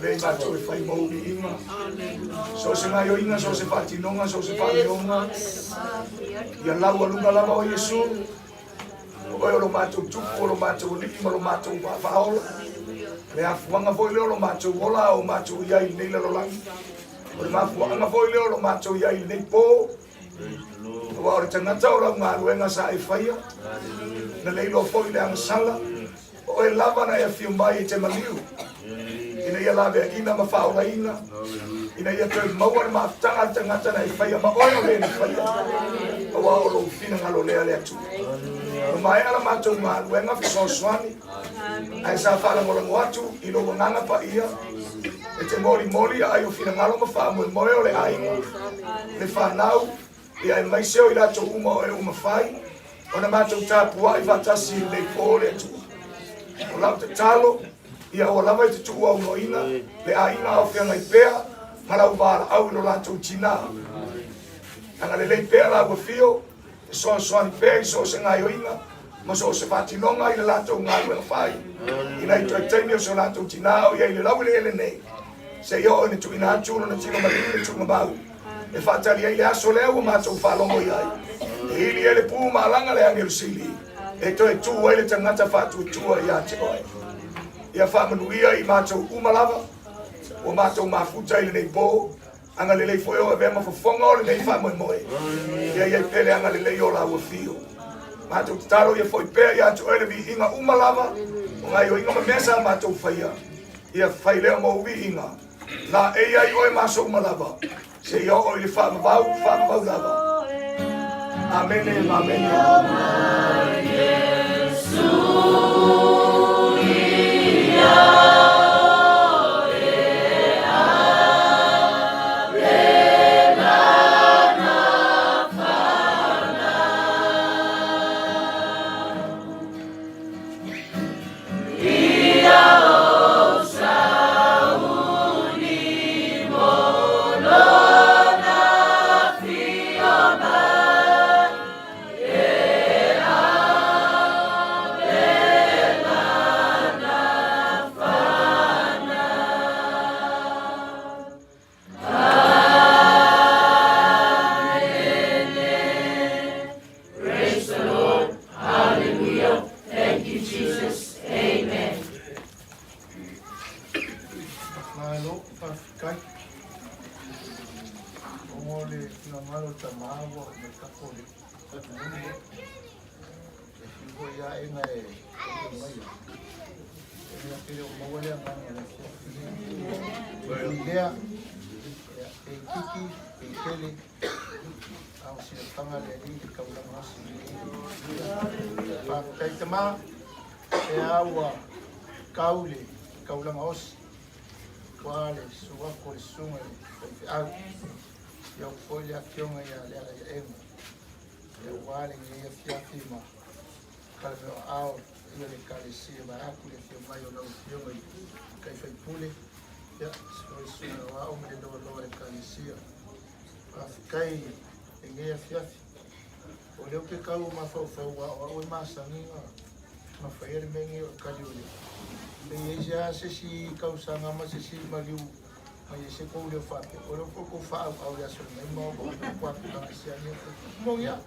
[SPEAKER 5] Avea i matou e fai ma ou viiga. So o se gaioiga, so o se faatinoga, so o se faaleoga, ia laualuga lava o Iesu, o oe o lo matou Tupu, o lo matou Alii ma lo matou Vaa Faaola. Le afuaga foi lea o lo matou ola a o matou i ai i lenei lalolagi. O le mafuaaga foi lea o lo matou i ai i lenei po, aua o le tagata o lau galuega sa e faia, na le iloa foi le agasala, O oe lava na e afio mai e te maliu, ina ia laveaina ma faaolaina, ina ia toe maua le mafutaga a le tagata na e faia ma oe o le na faia, aua o lou finagalo lea le Atua. Ua maea la matou galuega fesoasoani, ae sa faalagolago atu i lou agaga paia, e te molimoli aai o finagalo ma faamoemoe o le aiga, le fanau, ia aemaise o i latou uma o e ua mafai ona matou tapuai faatasi i lenei po le Atua. O lau tatalo, ia aua lava e te tuuaunoaina le aiga a o feagai pea ma lau valaau i lo latou tinā. Agalelei pea lau afio, fesoasoani pea i so o se gaoioiga ma so o se faatinoga i le latou galuega fai, ina i toe taimi o se latou tinā o i ai i le laueleele nei, seia oo ina tuuina atu lona tino maliu i le tuugamau. E faatali ai le aso lea ua matou faalogo i ai, e ili ai le pū ma alaga le agelu sili, e toe tū ai le tagata faatuatua ia te oe. Ia faamanuia i matou uma lava, ua matou mafuta i lenei pō, agalelei foi o avea ma fofoga o lenei faamoemoe, ia i ai pea le agalelei o lau afio. Matou tatalo ia foi pea ia te oe le viiga uma lava o gaoioiga ma mea sa matou faia, ia fai lea mo ou viiga. Laei ai oe ma aso uma lava, seia oo i le faavavau, faavavau lava. Amene ma amene.
[SPEAKER 1] Malo, faafetai. Ona o le finagalo o tama ua mai kako le atunuu. E fiu foi aʻe na e mai. E mea pele o maua le agaga o le afiafi. Ui lea, e kiki, e tele, a o silafaga le Alii i le taulaga osi. Faafetai tama, e a ua kau le taulaga osi, ua le suafu o le susuga i le faifeau. Ia o foi le afioga ia Lealaiaego, ia ua lenei afiafi ma kalameo aao ia le Ekalesia vaeatu le afio mai o lau afioga i le faipule, ia se susuga o ao ma le loaloa o le Ekalesia. Faafetai i lenei afiafi. O lea ou te tau mafaufau aua o au e masani na faia le mea lenei o le kali o le e i ai se a se isi tausaga ma se isi maliu ma i ai se tou leo faapea o lea foi tou faaauau i le aso lenei ma o atu tulaga ese lava nei moni lava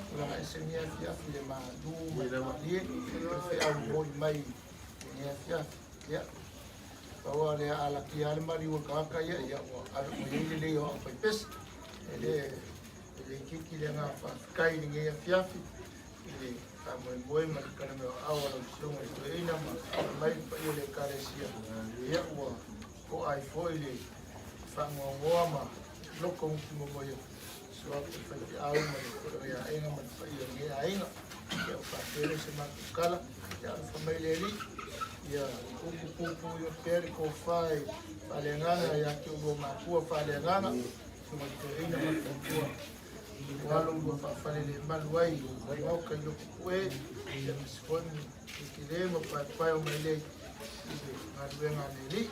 [SPEAKER 1] tulaga ese lenei afiafi le malu ma le malie le feau momoli mai i lenei afiafi. Ia pau lava o lea a lakia lava le maliu o le tagata ia, ia ua ave uma i ai le lei o au faipese. E le e le itiiti le agaga faafetai i lenei afiafi i le faamoemoe ma le kalameoaao a lau Susuga i le Toeaina ma mai le paia o le Ekalesia. Ia ua to'a ai foi le faanoanoa ma loto gutumomoia suafa i faifeau ma le toeaiga ma le paia o lenei aiga. Ia ua faapea lea se matou tala. Ia alofa mai le Alii, ia upu puupuu ia pea le tofa i faaleagaga ia te oulua matua faaleagaga, susuga i le toeaina ma le faletua. Ua alo ua faafalelemalu ai i maota i Lotopue, ia aemaise foi le tele ma paepae o mailei i le galuega a le Alii.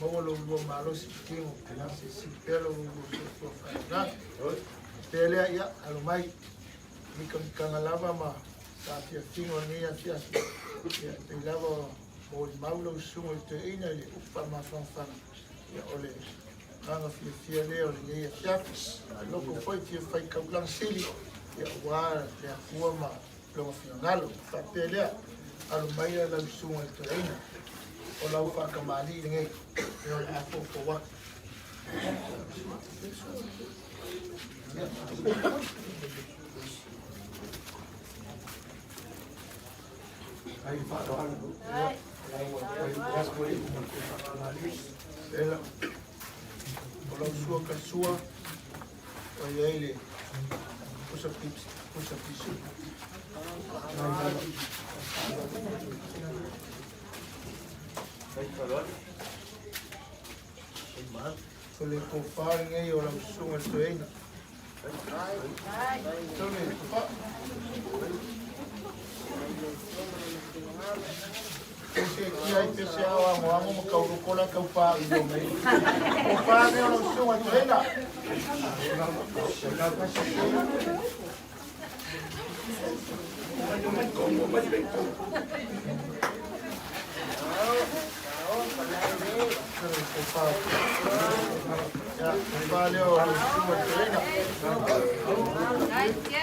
[SPEAKER 1] Maua lo oulua malosi i tino, silisili pea lo oulua soifua faaleagaga. Faapea lea, ia alo mai mikamikaga lava ma saafiafiga o lenei afiafi, ia e pei lava Molimau lau susuga i le toeaina i le upu faamafanafana, ia o le agaga fiafia lea o lenei afiafi. Loko foi fia fai taulaga sili, ia aua le Atua ma lona finagalo. Faapea lea, alo mai lau susuga i le toeaina, o lau faatamalii lenei, ia o le a foufou atu. Ela, o lau sua ka sua, o i ai le pusa pips, pusa pisu. O le tofa lenei o lau susuga i le toeaina. Tole, tofa. Pese kia i pese ao ango ango ma kauroko la kau pā i o mei. Tofa nei o lau susuga i le toeaina.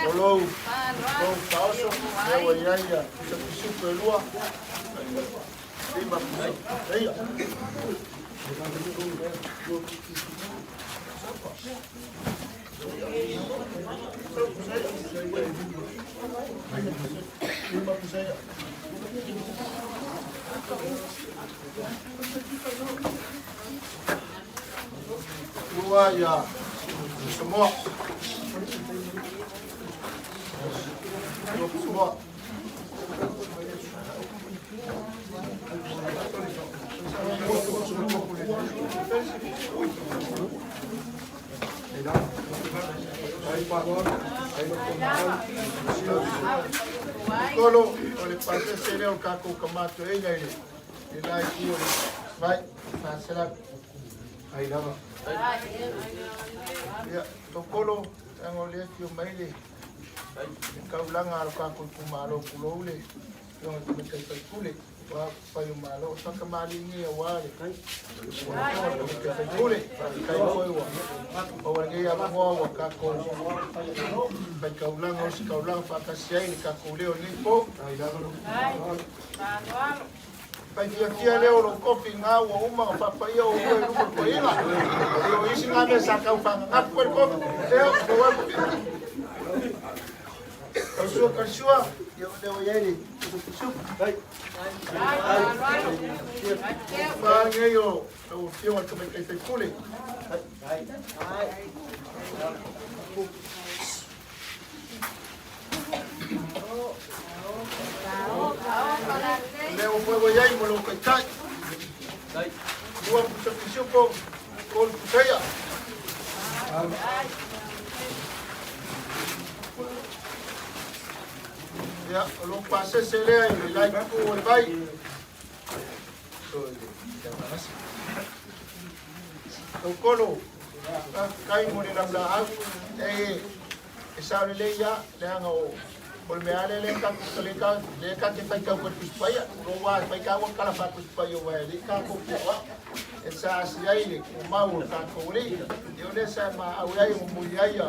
[SPEAKER 1] O lou faaoso, lea ua i ai ia pusa pisupo e lua, lima pusa eia. Lima pusa eia. Ua ia Samoa. Samoa. Kolo, o le pasese lea o tatou kamatoeina i le la itu o le vai, faasalamu.
[SPEAKER 5] Ai lava.
[SPEAKER 1] Ia, tokolo, leaga o lea e afio mai le taulaga a lo tatou itumalo, tulou le afioga i le Tamaitai Faipule, aua upufai o Malo. O faatamalii nei aua le afioga i le Tamaitai Faipule. Faafetai foi ua maua lenei avanoa ua tatou faitaulaga, ositaulaga faatasi ai le tatou leo i lenei po. Fai fiafia lea o lou tofi na ua uma ona faapaia o ua i luma o le toeaina. E o isi na mea sa tau faananafu ai le tofi. Lea, ua Kausua, kausua, ia o lea ua i ai le pusupusupu. Fa nei o lau afioga i le Tamaitai Faipule. Lea ua foi ua i ai mo lou taitai. Lua pusa pisupo, tolu pusa ia. Ia, o lou pasese lea i le laipu o le vai. Taukolo, faafetai mo le laulaau. E, e sao lelei ia, leaga o o le mea lea lea tatou lea ka lea ka te faitau koe Tusi Paia. O lou ua faitau ua tala faa Tusi Paia ua e le tatou te oa. E sa asi ai le tumau o tatou alii. Ia o lea sa e maau ai mo muli ai ia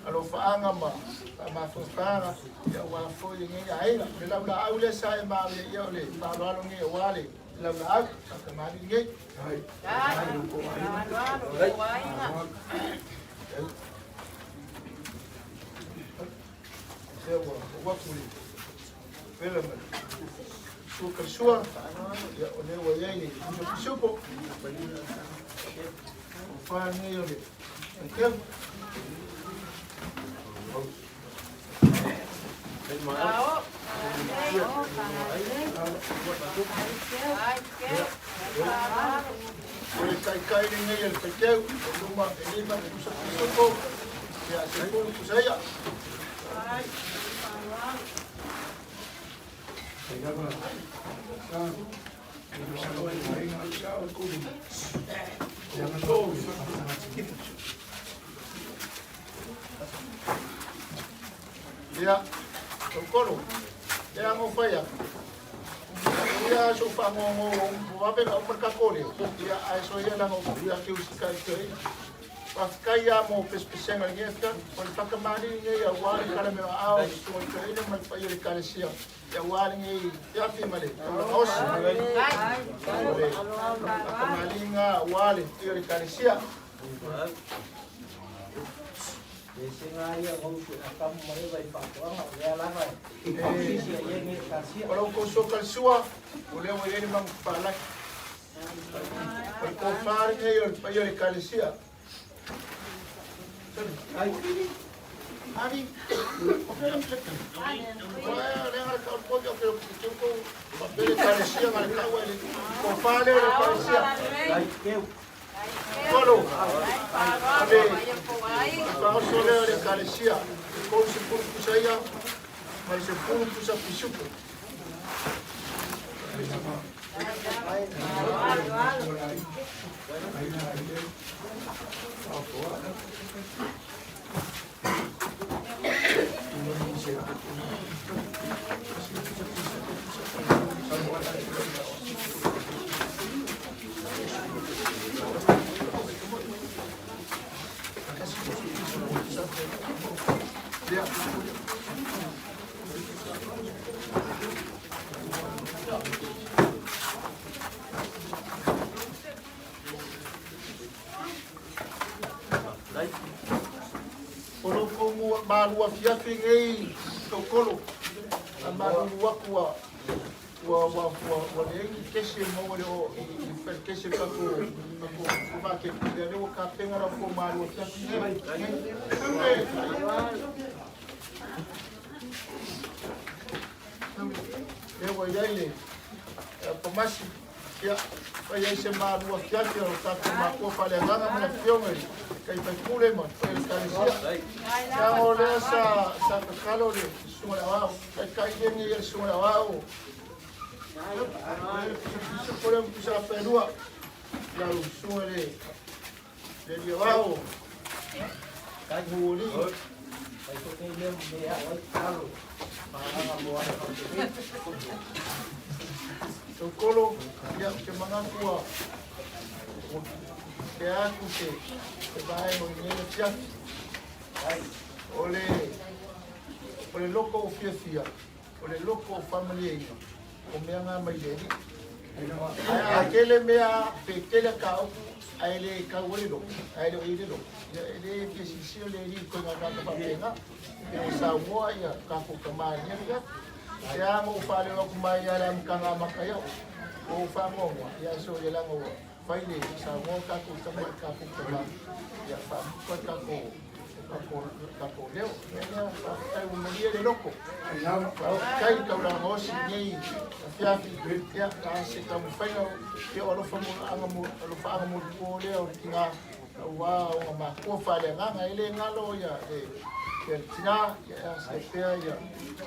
[SPEAKER 1] alofaaga ma faamafanafanaga ia aua foi lenei aiga. O le laulaau lea sa e maau ia o le faaaloalo nei aua le laulaau faatamalii nei. Lea ua ou atu le pela ma le sua kalisua, ia o lea ua i ai le pusa pisupo. O fa nei o le faiteu. O le taitai lenei o le faiteu, o luma e lima le pusa pisupo, ia se pulu pusa ia. Ia, tokolo, e ango whai atu. ia so fagogo ua vave na uma le tatou leo, ia ae soia laga o ake usitai i toeaina. Faafetai lava mo pesepesega i lenei afiafi. O le fakamalii lenei aua le kalameoaao i le susuga i le toeaina ma le paia o le Ekalesia aua lenei afiafi ma le taulaga osi. O le fakamaliiga aua le paia o le Ekalesia. O la outou sokalesua, o lea ua i ai le magufaalaki. O le tofa lenei o le paia o le Ekalesia. Kolo, o le faaoso lea o le Ekalesia, e 30 pusa ia ma le 10 pusa pisupo. O lo outou malu afiafi nei tautolo, a malulu atu ua ua ua ua ua leai ni kese maua le o i i fai kese tatou tatou supermarket lea lea ua tapena la outou malu afiafi nei. Lea ua i ai le pamasi, ia, fai ai se malu afiafi o tatou matua faaleagaga ma le afioga i le Taitaipule ma le Ekalesia. Leaga o lea sa, sa tatalo le susuga i le aoao, taitai lenei e le susuga i le aoao. Pisupo lea pusa afelua, lau susuga i le le alii aoao, Nuualii. Tautolo, ia, ou te manatu ua tea atu se vaega o lenei afiafi. O le, o le loko o fiafia, o le loko o faamalieina, o mea na mai le Alii. Ae a tele mea, pe tele mataupu, ae le tau ai le loto, ae le o i ai le loto, ia e le fia silasila le Alii i koina tagata faapena. Pe ua saunoa ia tatou tama i lenei afiafi. E a ona ou faaleo atu mai lava i le amataga amata ai au, ua ou faanoanoa, ia ae soia leaga ua fai le saunoa tatou tama i tatou tama, ia faamuta tatou tatou leo. Ia lea, faafetai ua malie le loto. Faafetai i taulaga gaosi i lenei afiafi. Ia, a se taumafaiga, ia o alofa mo aga mo alofaaga molipo lea o le tina aua ona makua faaleagaga. E le galo ia le ia le tina, ia se pea ia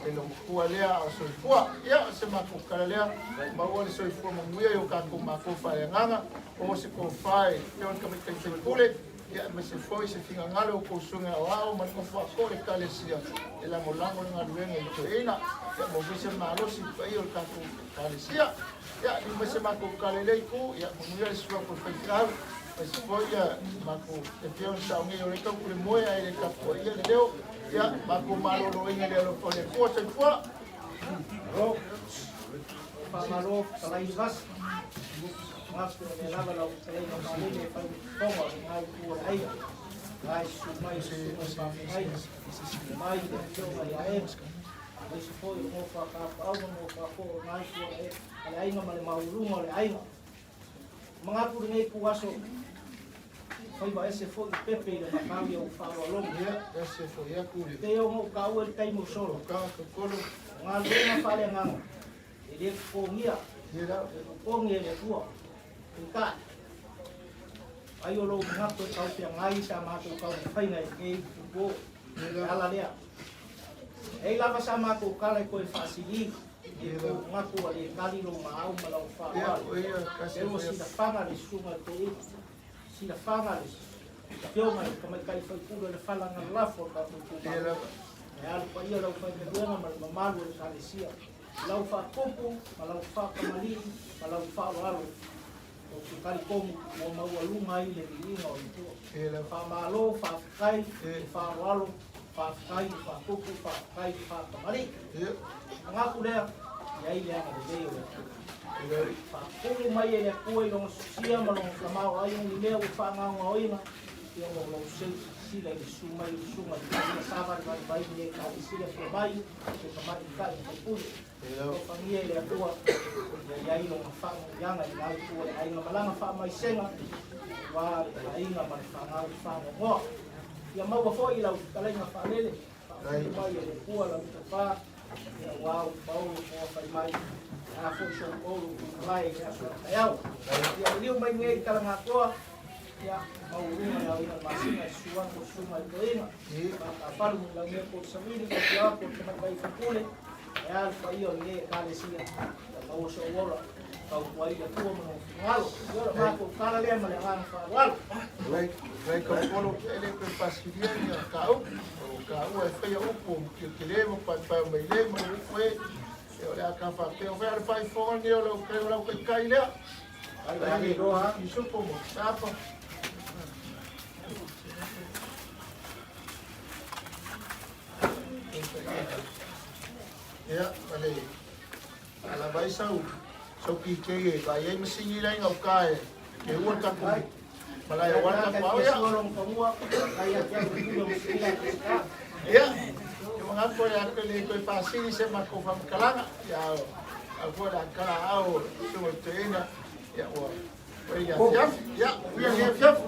[SPEAKER 1] le loomatua lea a o soifua. Ia, o se matou tala lea, maua le soifua manuia i o tatou makua faaleagaga, o se tofa e afioga i le Tamaitai Sui Usufono, Ia aemaise foi se finagalo o kou susuga aoao ma le nofo atoa o le Ekalesia e lagolago le galuega i toeaina. Ia maua foi se malosi i le paia o le tatou Ekalesia. Ia lii mai se matou tala i lea itu, ia manuia le susu atu o le faifeau, aemaise foi ia matou e pei ona sao nei o lea tau pule moe ae le tapuaia le leo. Ia matou maloloina i le alofa o le Atua. Soifua.
[SPEAKER 3] Malo. Faamalo fetalai Vasi. Manatu o lea lava lau fetalaiga Malele e fai le fofoga o lena itu o le aiga. La e susu mai susuga i faafeagaiga. Mai le afioga ia Eva. Aemaise foi o nofo a tapaau ma nofo a koo o lena itu o le aiga ma le maualuluga o le aiga. Manatu lenei ituaso faiva ese foi o Pepe i le matau ia ua faaaloaloga.
[SPEAKER 1] Ia, ese foi atu le.
[SPEAKER 3] Pei ona ou taua i le taimi ua sola.
[SPEAKER 1] Tokolo.
[SPEAKER 3] O galuega faaleagaga e le totogia, e totogi e le Atua. Peitai, ai o lou manatu e taufiagai sa matou taumafaiga i lenei upu le ala lea. E ai lava sa matou tala e toe faasili, e tou manatu ua le tali lou maau ma lau faaaloalo. E ua silafaga le susuga i le toeaina, silafaga le afioga i le tamaitai faipule o le fala na lafo o le tatou itumalo. E alu paia lau faigaluega ma le mamalu o le Ekalesia. Lau faatupu ma lau faatamalii ma lau faaaloalo, ou te talitonu ua maualuga ai le viiga o le Atua. Faamalo, faafetai le faaaloalo, faafetai le faatupu, faafetai le faatamalii. Manatu lea, i ai le agalelei o le Atua. Faatumu mai e le Atua i lona sosia ma lona tamaoaiga ni mea ua faagaogaoina, ia ona o lau seu silasila i le susu mai o le susuga i le Paia savalivali mai i Ekalesia Afio mai le Tamaitai Faipule. Alofagia e le Atua ia i ai lona faamanuiaga i lena itu o le aiga ma lana faamaisega aua le aiga ma le fanau faanoanoa. Ia maua foi lau fetalaiga faalele, faafulu mai e le Atua lau tofa, ia aua ua paolo toa fai mai, a foi sou paolo malae i le aso a taeao. Ia liliu mai nei i Talagatoa, ia maualuga le aoina o le masina i susu atu o le susuga i le toeaina, faatafalu i lau mea po o le savili, le afio atu o le tamaitai faipule, e a le paia o lenei Ekalesia, ia maua sou ola, tautua ai le Atua ma lona finagalo. Ia o le matou tala lea ma le agaga faaaloalo.
[SPEAKER 1] Lai, lai kaupolo, e le toe faasilia ni ka upu. O ka ua e whaia upu o mutiotele ma paepae o mai le ma le upu e. E o le a ka whapea o whea le whaifonga ni o lau kai o lau kai kai lea. Ai, Isupo mo tapa. Ia, ma le alava ai sau sau PK e vai ai masini lai ngau ka e ke ua tatou malae aua le tatou ao ia. Ia, ke manatu o le a toe le toe faasili se matou faamatalaga, ia au foi o le a tala aao susuga i le toeaina, ia ua ua i le afiafi. Ia, uia lenei afiafi.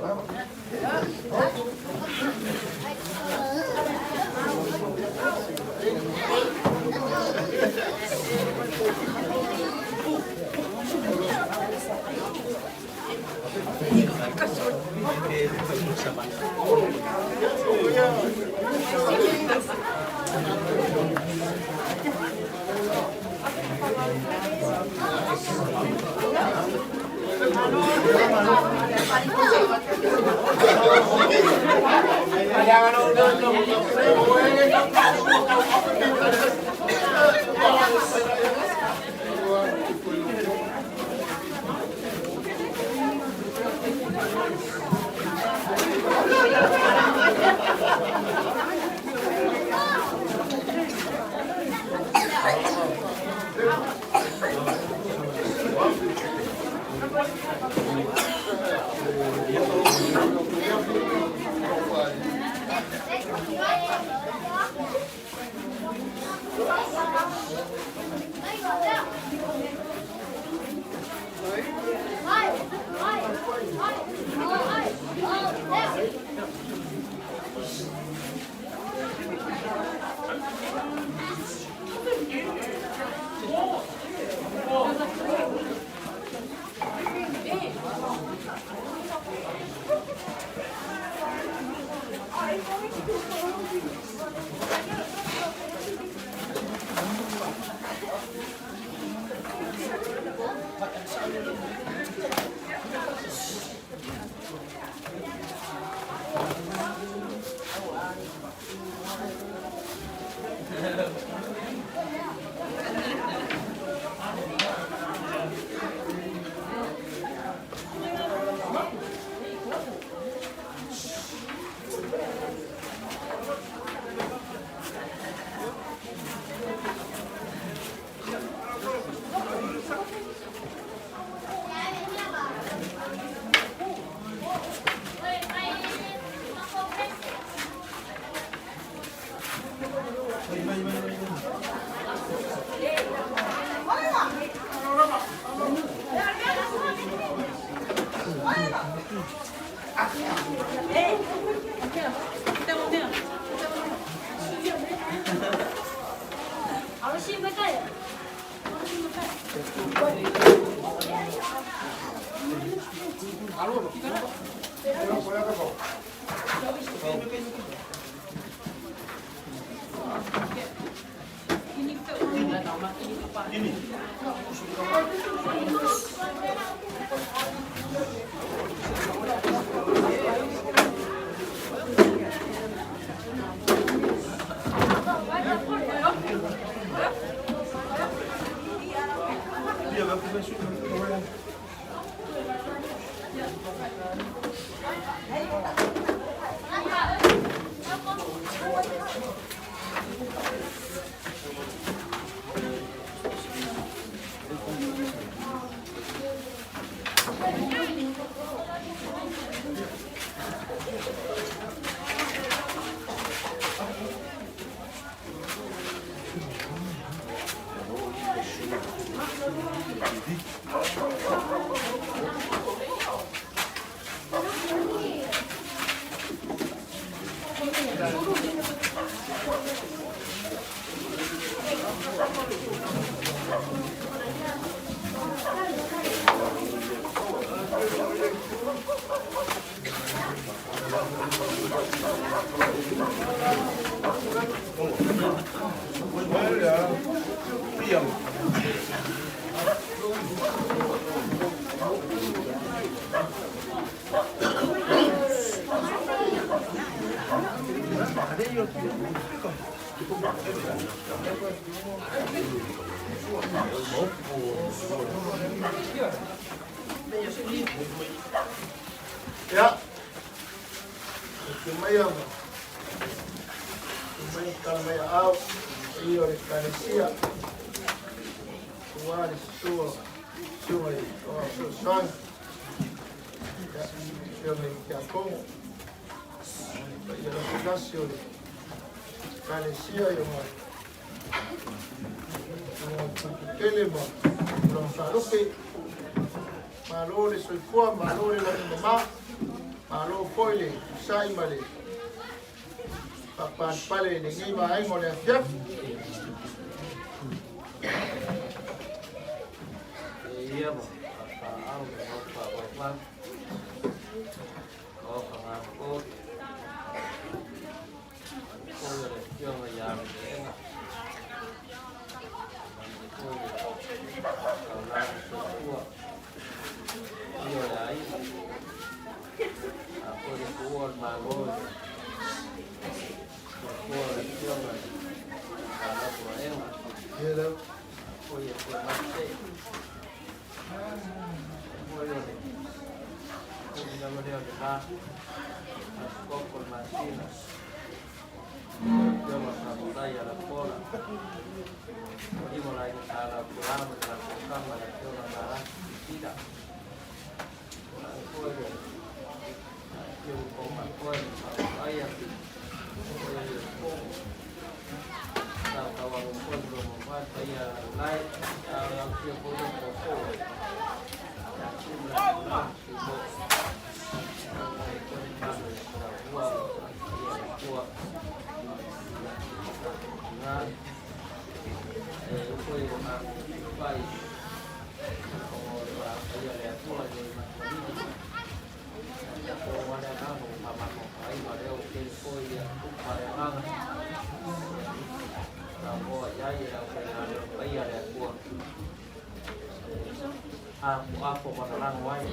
[SPEAKER 1] Ia, e maia ma mai tala mai ao i o le kalesia ua le sua sua i o fesoasoani ia afioga i tiakono paia lasilasi o le kalesia i ona tele ma tulaga faalupe. Malo le soifua, malo le lagi mama, malo foi le usai ma le faapalepale i lenei vaega o le afiafi.
[SPEAKER 6] Ia ma fa'aau le mau fa'avaivai o fagāpo foi o le afioga iā Mele'ega male foi le taulaga soifua ia o le aiga a foi le tuua o le malo soifua o le afioga i Lalapuaega foi e foi mase foi o le umi lava lea o le la asikoko le masina afioga Faafetai Alapola lima la aiga sa Laupulā ma le latou tama le afioga Malaki Kisida ai foi le afio o makoe ma faapaia foi le fogo tautaualo foi ma loma mai paia laulai a afio foi le fofo ia tu ma la sumo ai foi le malo ia ua ia tua nga e foi o ma pai o le paia le Atua i le matualii o wale agaga o pamako ai ma leo tele foi ia tupa le agaga Samoa iai e lau faigalo paia le Atua apo apo malalago ai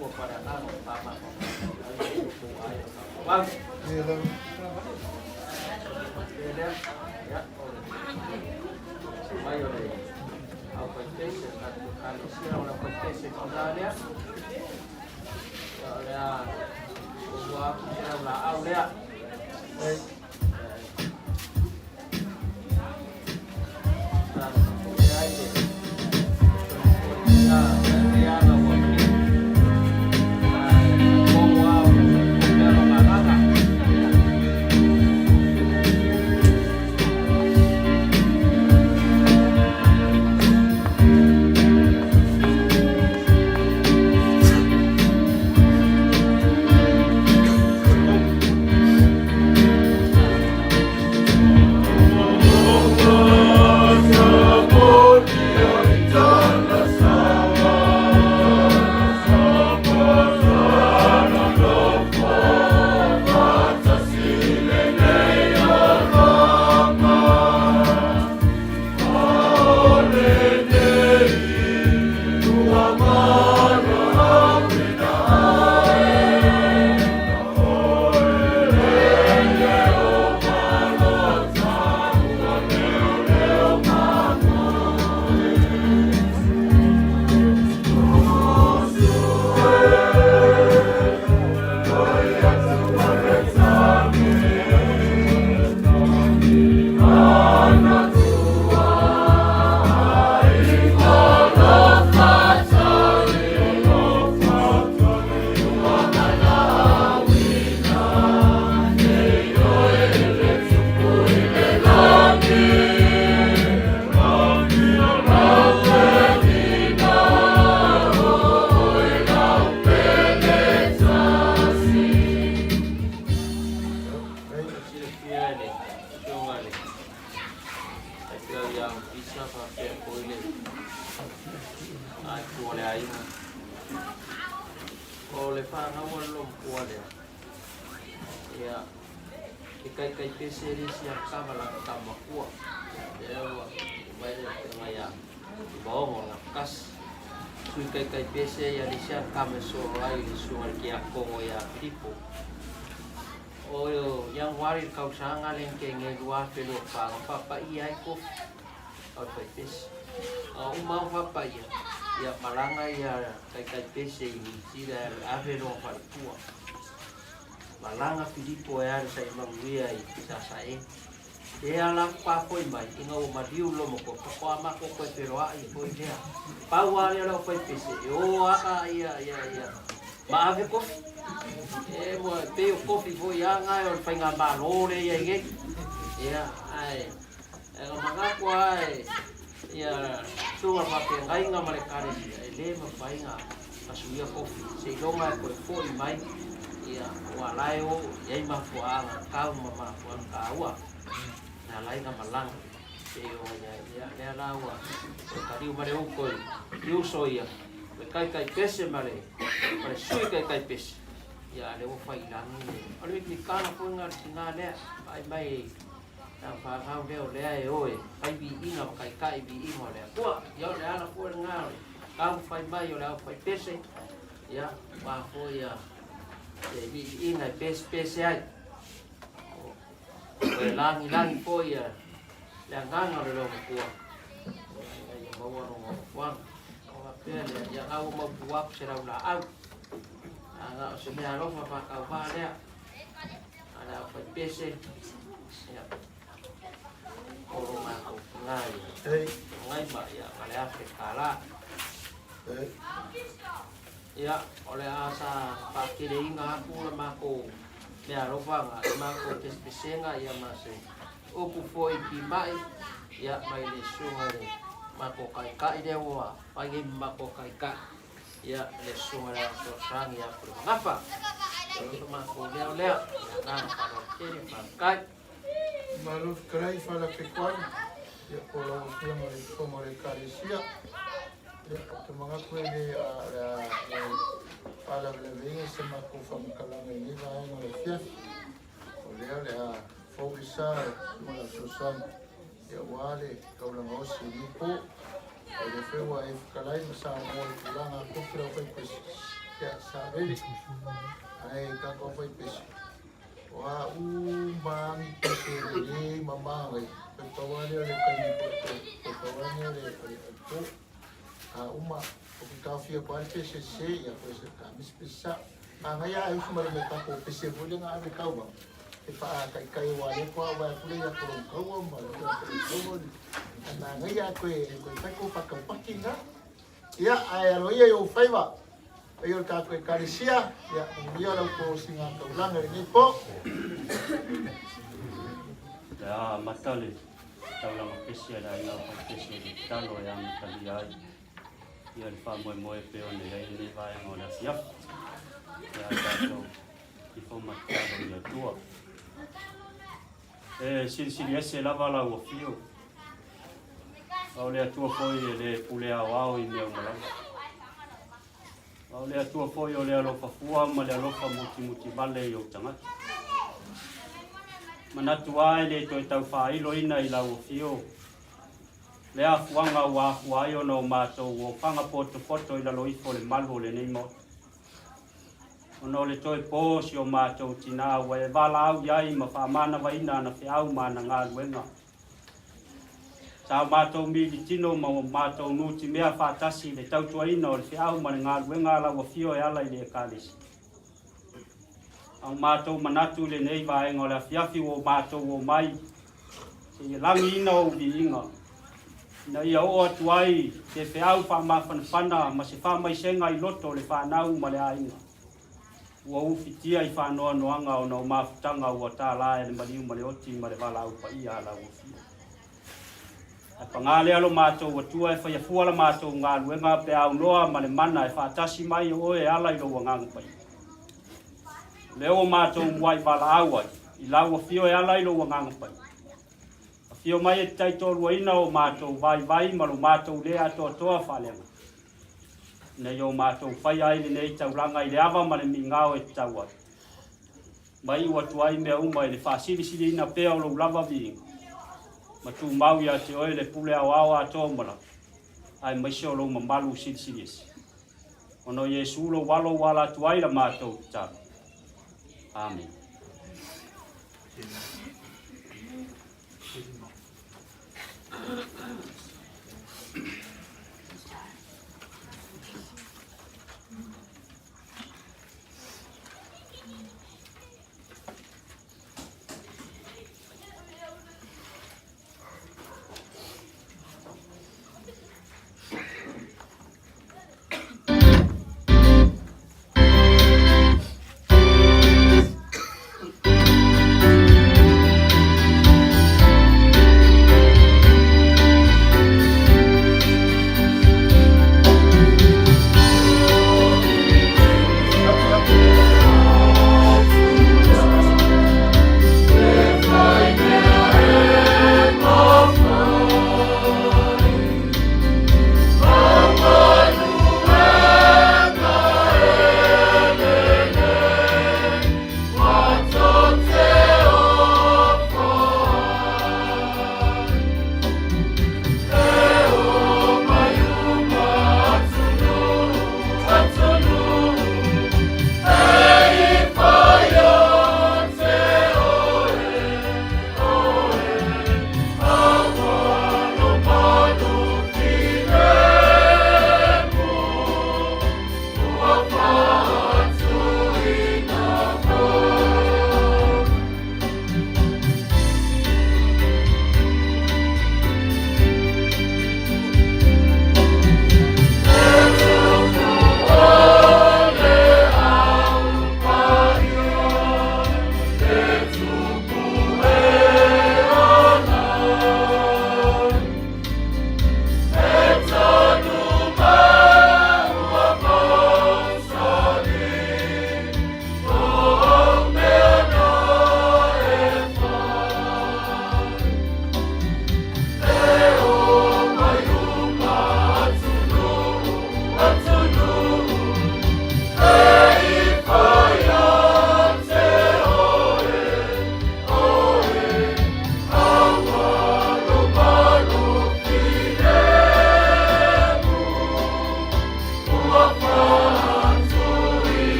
[SPEAKER 6] ua pa le agaga o pamako ai o ai o pamako lea ia o le mai o le au faitese tatou kalesia o le au faitese tina lea o le a ua aku se lau laau lea. Ai le tina lea ua manino ai kogo a o le mea o agaga. Ia, ke kaikai pese le isi kava la tamakua. Lea ua mai le afioga ia Vaogo Lafakasi. Sui kaikai pese ia le isi kama e soo ai le susuga i le Kiakogo ia Filipo. O Ianuari le tausaga lea na tea nei 2024 na faapaia ai kofi a o le faipese. A uma ona faapaia, ia malaga ia kaikai pese i Niu Sila e ave lona faletua. Malaga Filipo e alu sa i manuia i Sasae. E ala aku faafoi mai ina ua maliu le lomatua, faatoa matou toe feloai foi lea. Pau lava lea o le aufaipese e o aa ia ia ia ma ave kofi. E ua pei o kofi foi a na o le faigamalo lea i ai nei. Ia ae na manatu lava e ia susuga faafeagaiga ma le ekalesia e le mafai na suia kofi seiloga e toe foi mai ia aua la e o i ai mafuaaga tatau ma mafuaaga taua na ala ai na malaga pei o ia ia lea la ua toe taliu mai le uto i uso ia le kaikaipese ma le sui kaikaipese ia a lea ua fai i lagi le o le mikamikaga foi lena o le tina lea vaai mai Na fanau lea o lea e o e fai viiga ma taitai viiga o le Atua. Ia o le ala foi lena o le taumafai mai o le aufaipese, ia aua foi ia se viiviiga e pesepese ai. O e lagilagi foi ia le agaga o le loomatua, ina ia maua lona nofoaga. Ona faapea lea, ia na ua mautu atu se laulaau, a na o se mea alofa faatauvaa lea. A le aufaipese, ia, o lo matou tina ia Gaima, ia, ma le $1,000. Ia, o le a sa faateleina atu le matou meaalofa i matou pesepesega, ia, ma se upu foi timai, ia, mai le susuga i le matou taitai lea ua fai nei ma matou taitai. Ia, le susuga i le Fesoasoani ia Pulemagafa. O so matou leo lea, le agaga faaaloalo tele, faafetai.
[SPEAKER 1] Malo fetalai Falapekoana, ia po o lau Afioga i le Fofoga o le Ekalesia. Ia, ou te manatu e le o le a le faalavelaveina se matou faamatalaga i lenei vaega o le afiafi. O lea o le a fou le sa e Susuga i le Fesoasoani ia aua le taulaga osi i lenei po. O lea foi ua e fetalai ma saunoa i tulaga a kofi lau faipese, ia saolele. Ae tatou faipese, o a uma ni pese lelei ma manaia, toe pau lava lea o le taimi foi, toe pau lava lea o le po. A uma, ou te taofia atu lava le pese sese, ia toe se kamisi pese sao. Manaia ae usu ma le mea tatou pese foi lea na ave i tauvaga e faataitai aua o lea faatoa vaai atu lea ia Kolomakaua ma le Kolomakaua ae manaia ae toe toe fai kou faataupati lena. Ia ae aloaia i ou faiva paia o le tatou ekalesia, ia manuia lau tosiga taulaga i lenei po.
[SPEAKER 7] Le a amata le taulaga pese a le aiga faipese i le tatalo e amatalia ai ia le faamoemoe e pei ona i ai lenei vaega o le afiafi. Ia a tatou ifo ma tatalo i le Atua. E silisili ese lava lau afio, a o le Atua foi e le pule aoao i mea uma lava. A o le Atua foi o le alofa fua ma le alofa mutimutivale i ou tagata. Manatu lava e le toe tau faailoina i lau afio le afuaga ua afua ai ona o matou ofaga potopoto i lalo ifo o le malu o lenei Maota, ona o le toe po o si o matou tinā ua e valaau i ai ma faamanavaina ana feau ma ana galuega. Sa o matou militino ma o matou nutimea faatasi i le tautuaina o le feau ma le galuega a lau Afio e ala i le Ekalesia. A o matou manatu i lenei vaega o le afiafi ua o matou omai seia lagiina ou viiga, ina ia oo atu ai se feau faamafanafana ma se faamaisega i loto o le fanau ma le aiga ua ufitia i faanoanoaga ona o mafutaga ua tala e le maliu ma le oti ma le valaau paia a lau Afioga. Ae pagā lea lo matou Atua e faia fua la matou galuega pe aunoa ma le mana e faatasi mai o oe e ala i lou Agaga Paia. O lea ua matou muai valaau ai i lau Afio e ala i lou Agaga Paia. Afio mai e te taitoaluaina o matou vaivai ma lo matou le atoatoa faaleagaga, ina ia o matou faia ai lenei taulaga i le ava ma le migao e tatau ai. Ma iu atu ai mea uma i le faasilisiliina pea o lou lava viiga, ma tumau ia te oe le pule aoao atoa uma lava, aemaise o lou mamalu silisili ese. Ona o Iesu lou Alo ua ala atu ai la matou tatalo. Amene.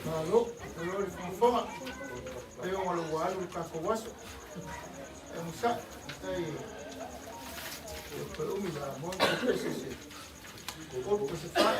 [SPEAKER 1] Malo, o le fofoga. E o lo ua alu le tatou aso. E musa'i, tai e toe umi la mo se se se. O ko se fa.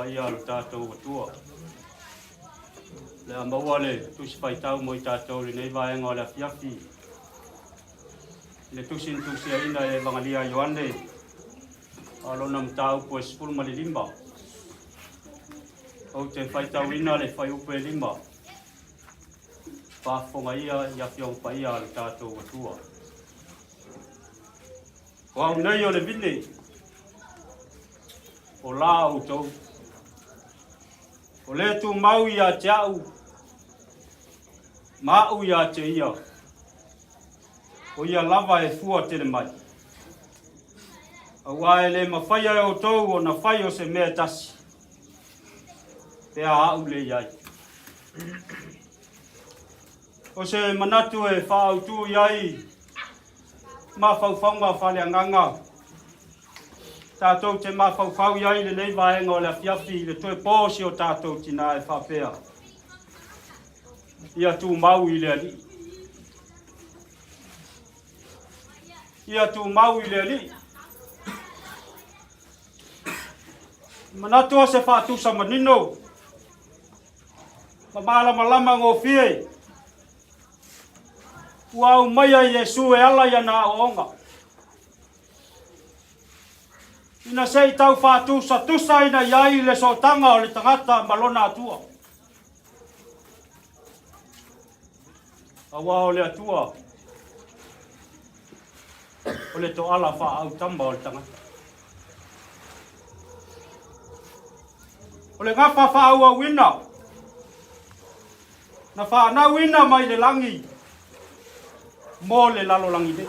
[SPEAKER 7] paia a lo tatou Atua. Le a maua le tusi faitau mo i tatou i lenei vaega o le afiafi. I le tusi na tusiaina e Evagalia a Ioane, a o lona mataupu e 15. Ou te faitauina le fuaiupu e 5. Faafofoga ia i Afioga Paia a lo tatou Atua. O au nei o le vine, o la outou. O le tumau ia te au, ma au ia te ia. O ia lava e fua tele mai. Auā e le mafaia e outou ona fai o se mea e tasi, pe a a'u le i ai. O se manatu e faaautu i ai mafaufauga faaleagaga tatou te mafaufau i ai i lenei vaega o le afiafi i le toe po o si o tatou tinā e faapea, Ia tumau i le Alii. Ia tumau i le Alii. Manatu o se faatusa manino ma malamalama gofie ua aumaia Iesu e ala i ana aoaoga. Ina se i tau faatusatusaina i ai le sootaga o le tagata ma lona Atua. Auā o le Atua o le toala faaautama o le tagata. O le gafa faaauauina na faanauina mai le lagi mo le lalolagi nei.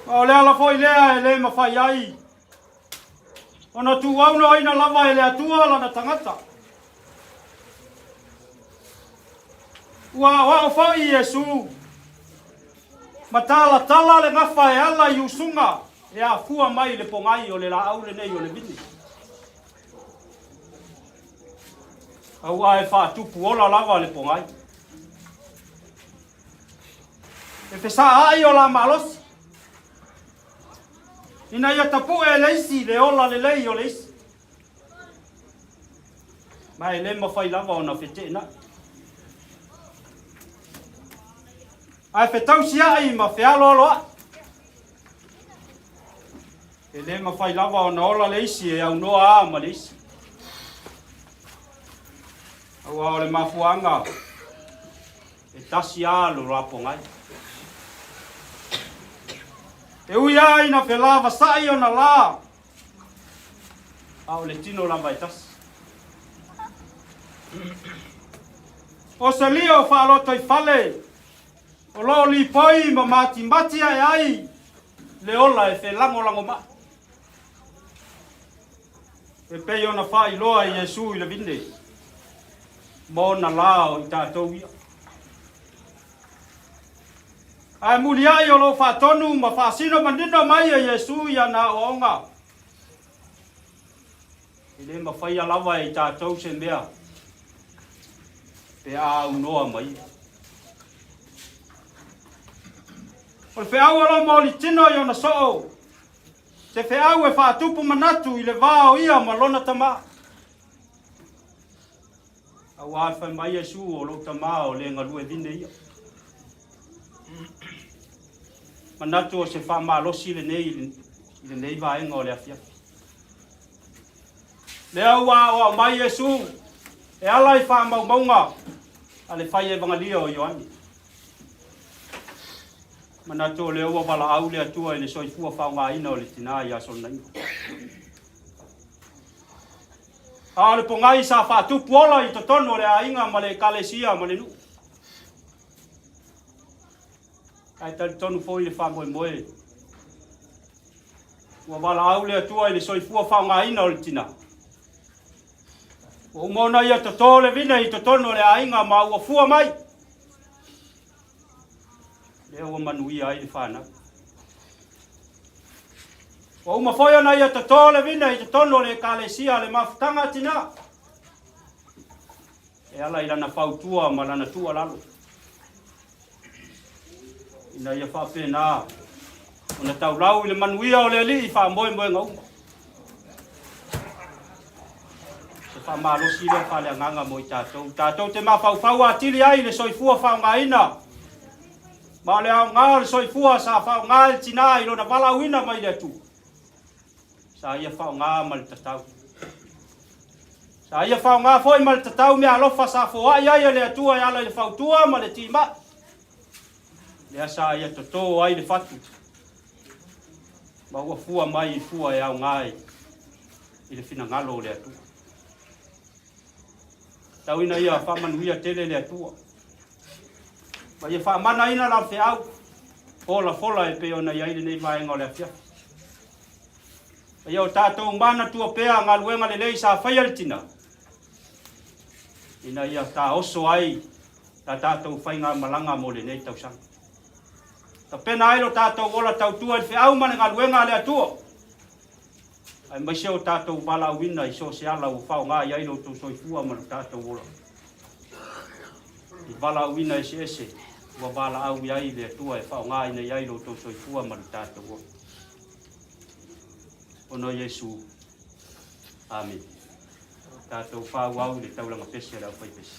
[SPEAKER 7] Ma o le ala foi lea e le mafai ai ona tuuaunoaina lava e le Atua lana tagata. Ua aoao foi Iesu ma talatala le gafa e ala i usuga e afua mai i le pogai o le laau lenei o le vini. Auā e faatupu ola lava le pogai. E fesaai o la malosi. Ina ia tapue e le isi le ola lelei o le isi. Ma e le mafai lava ona feteenai. Ae fetausiai ma fealoaloai. E le mafai lava ona ola le isi e aunoa a ma le isi. Aua o le mafuaaga e tasi a lo lapogai. E ui a ina felavasa'i ona la, a o le tino lava e tasi. O se lio faalotoifale o lo o lipoi ma matimati ae ai le ola e felagolagomai. E pei ona faailoa e Iesu i le vine ma ona lā o i tatou ia. Ae muliai o lo o faatonu ma faasino manino mai e Iesu i ana aoaoga, e le mafaia lava e i tatou se mea pe a aunoa ma ia. O le feau o lo o molitino i ona soo, se feau e faatupu manatu i le va o ia ma lona tamā. Auā e fai mai Iesu o lou tamā o le galue vine ia. Manatu o se faamalosi lenei i lenei vaega o le afiafi. Lea ua aoao mai Iesu e ala i faamaumauga a le fai Evagalia o Ioane. Manatu o lea ua valaau le Atua i le soifua faaaogaina o le tinā ia Solonaiga. A o le pogai sa faatupu ola i totonu o le aiga ma le ekalesia ma le nuu. Ae talitonu foi le faamoemoe ua valaau le Atua i le soifua faaaogaina o le tinā. Ua uma ona ia totō le vine i totonu o le aiga ma ua fua mai. Lea ua manuia ai le fanau. Ua uma foi ona ia totō le vine i totonu o le ekalesia le mafutaga a tinā. E ala i lana fautua ma lana tuualalo. Ina ia faapena ona taulau i le manuia o le Alii i faamoemoega uma. Faamalosi lea faaleagaga mo i tatou. Tatou te mafaufau atili ai i le soifua faaaogaina. Ma o le aoga o le soifua sa faaaoga e le tinā i lona valaauina mai le Atua, sa ia faaaoga ma le tatau. Sa ia faaaoga foi ma le tatau meaalofa sa foai ai e le Atua e ala i le fautua ma le timai. Lea sa ia toto ai le fatu ma ua fua mai i fua e aoga i le finagalo o le Atua. Tau ina ia faamanuia tele le Atua. Ma ia faamanaina lana feau folafola e pei ona i ai lenei vaega o le afiafi. Ma ia o tatou manatua pea galuega lelei sa faia le tina, ina ia taoso ai la tatou faigamalaga mo lenei tausaga. Tapena ai lo tatou ola tautua i le feau ma le galuega a le Atua, aemaise o tatou valaauina i so o se ala ua faaaoga i ai lo outou soifua ma lo tatou ola. I valaauina eseese ua valaau i ai le Atua e faaaogaina i ai lo outou soifua ma lo tatou ola. Ona o Iesu. Amene. Tatou faaauau i le taulaga pese a le aufaipese.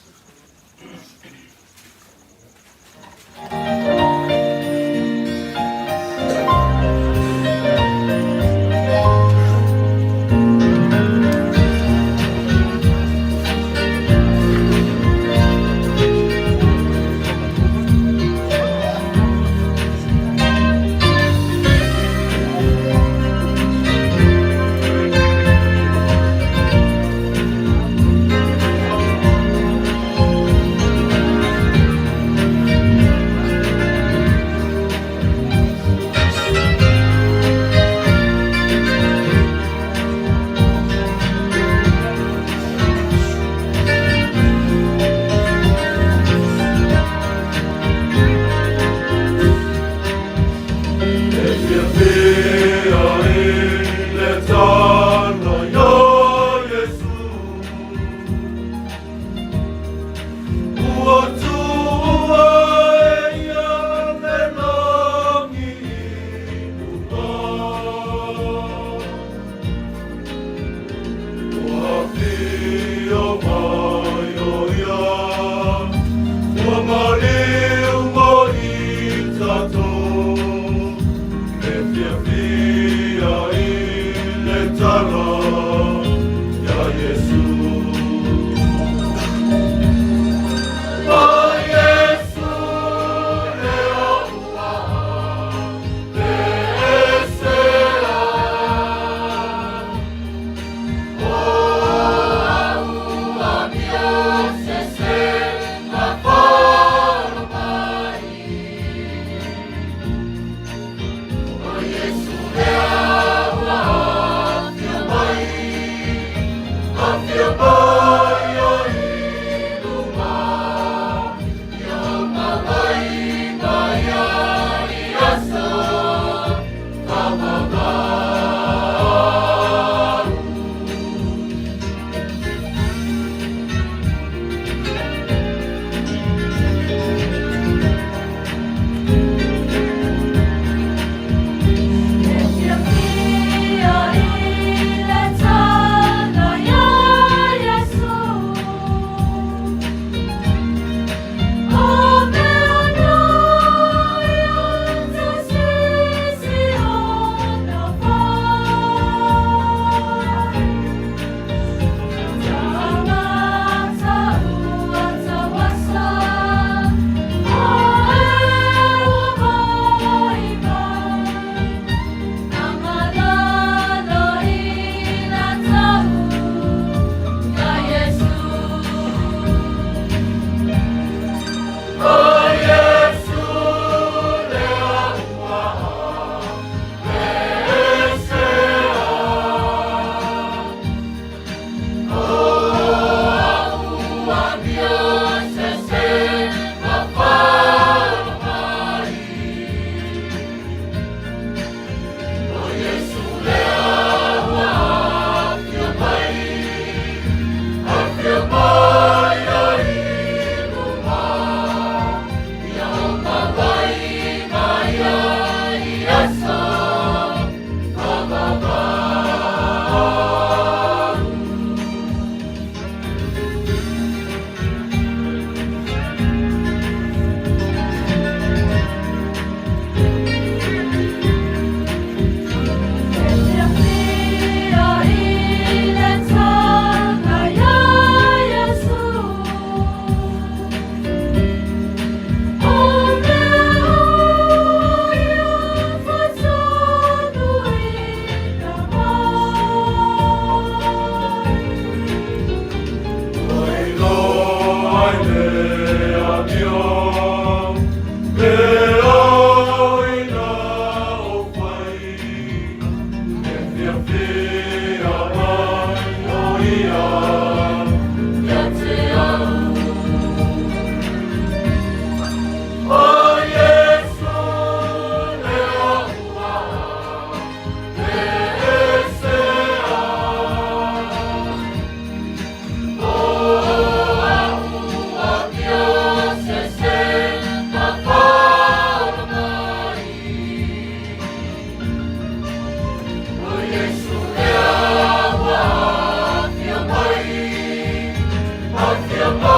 [SPEAKER 4] Afio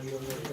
[SPEAKER 4] Yo.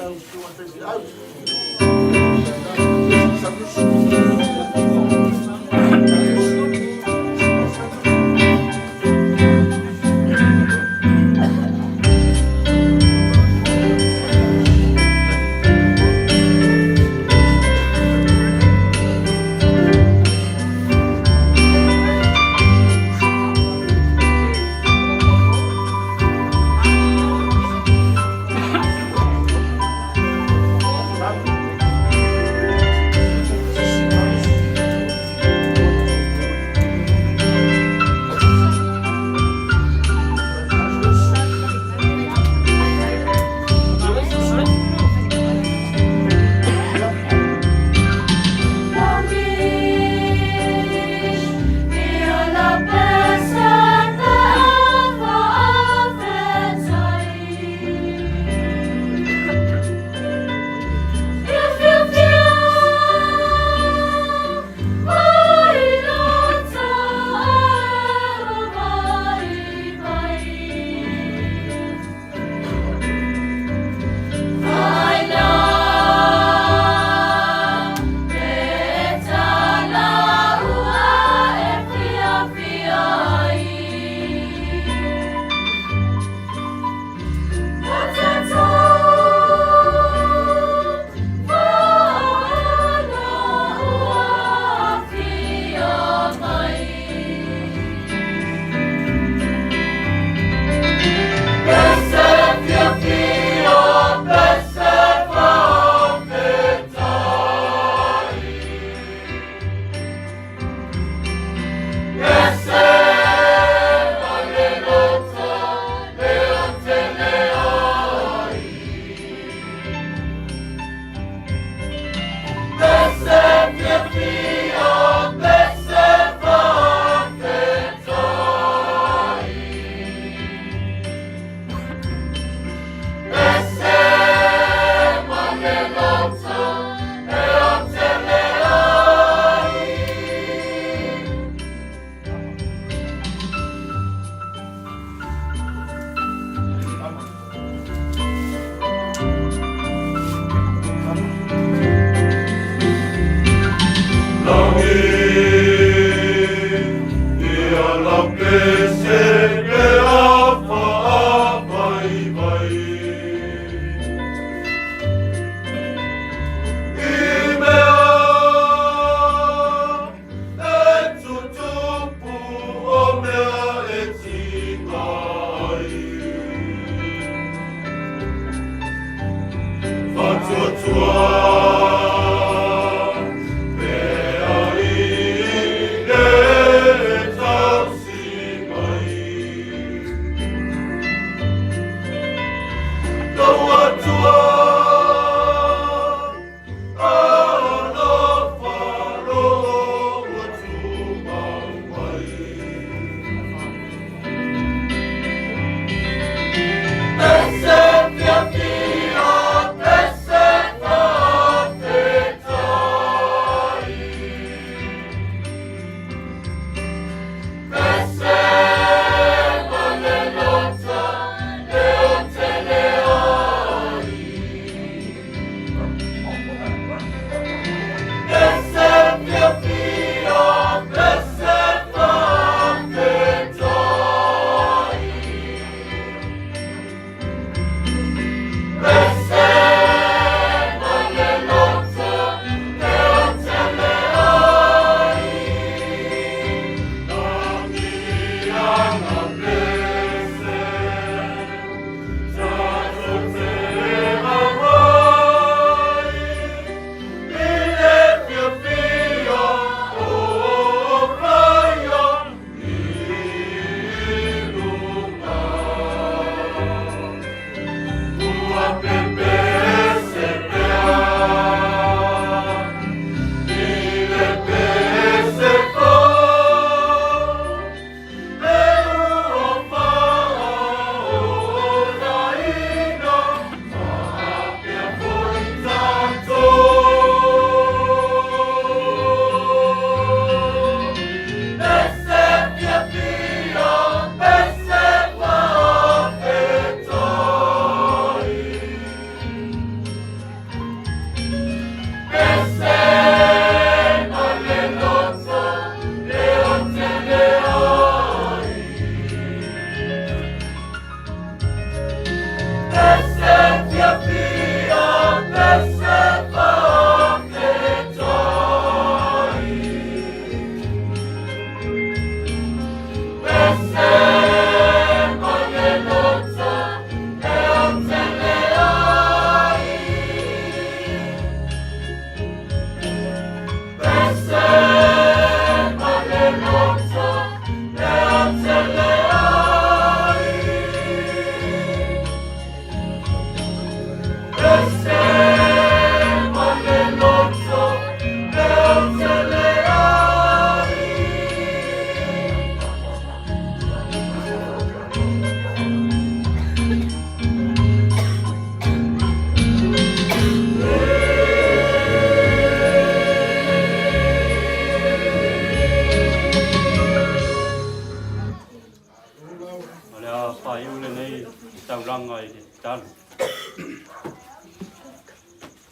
[SPEAKER 1] lau susuga i le faifeau.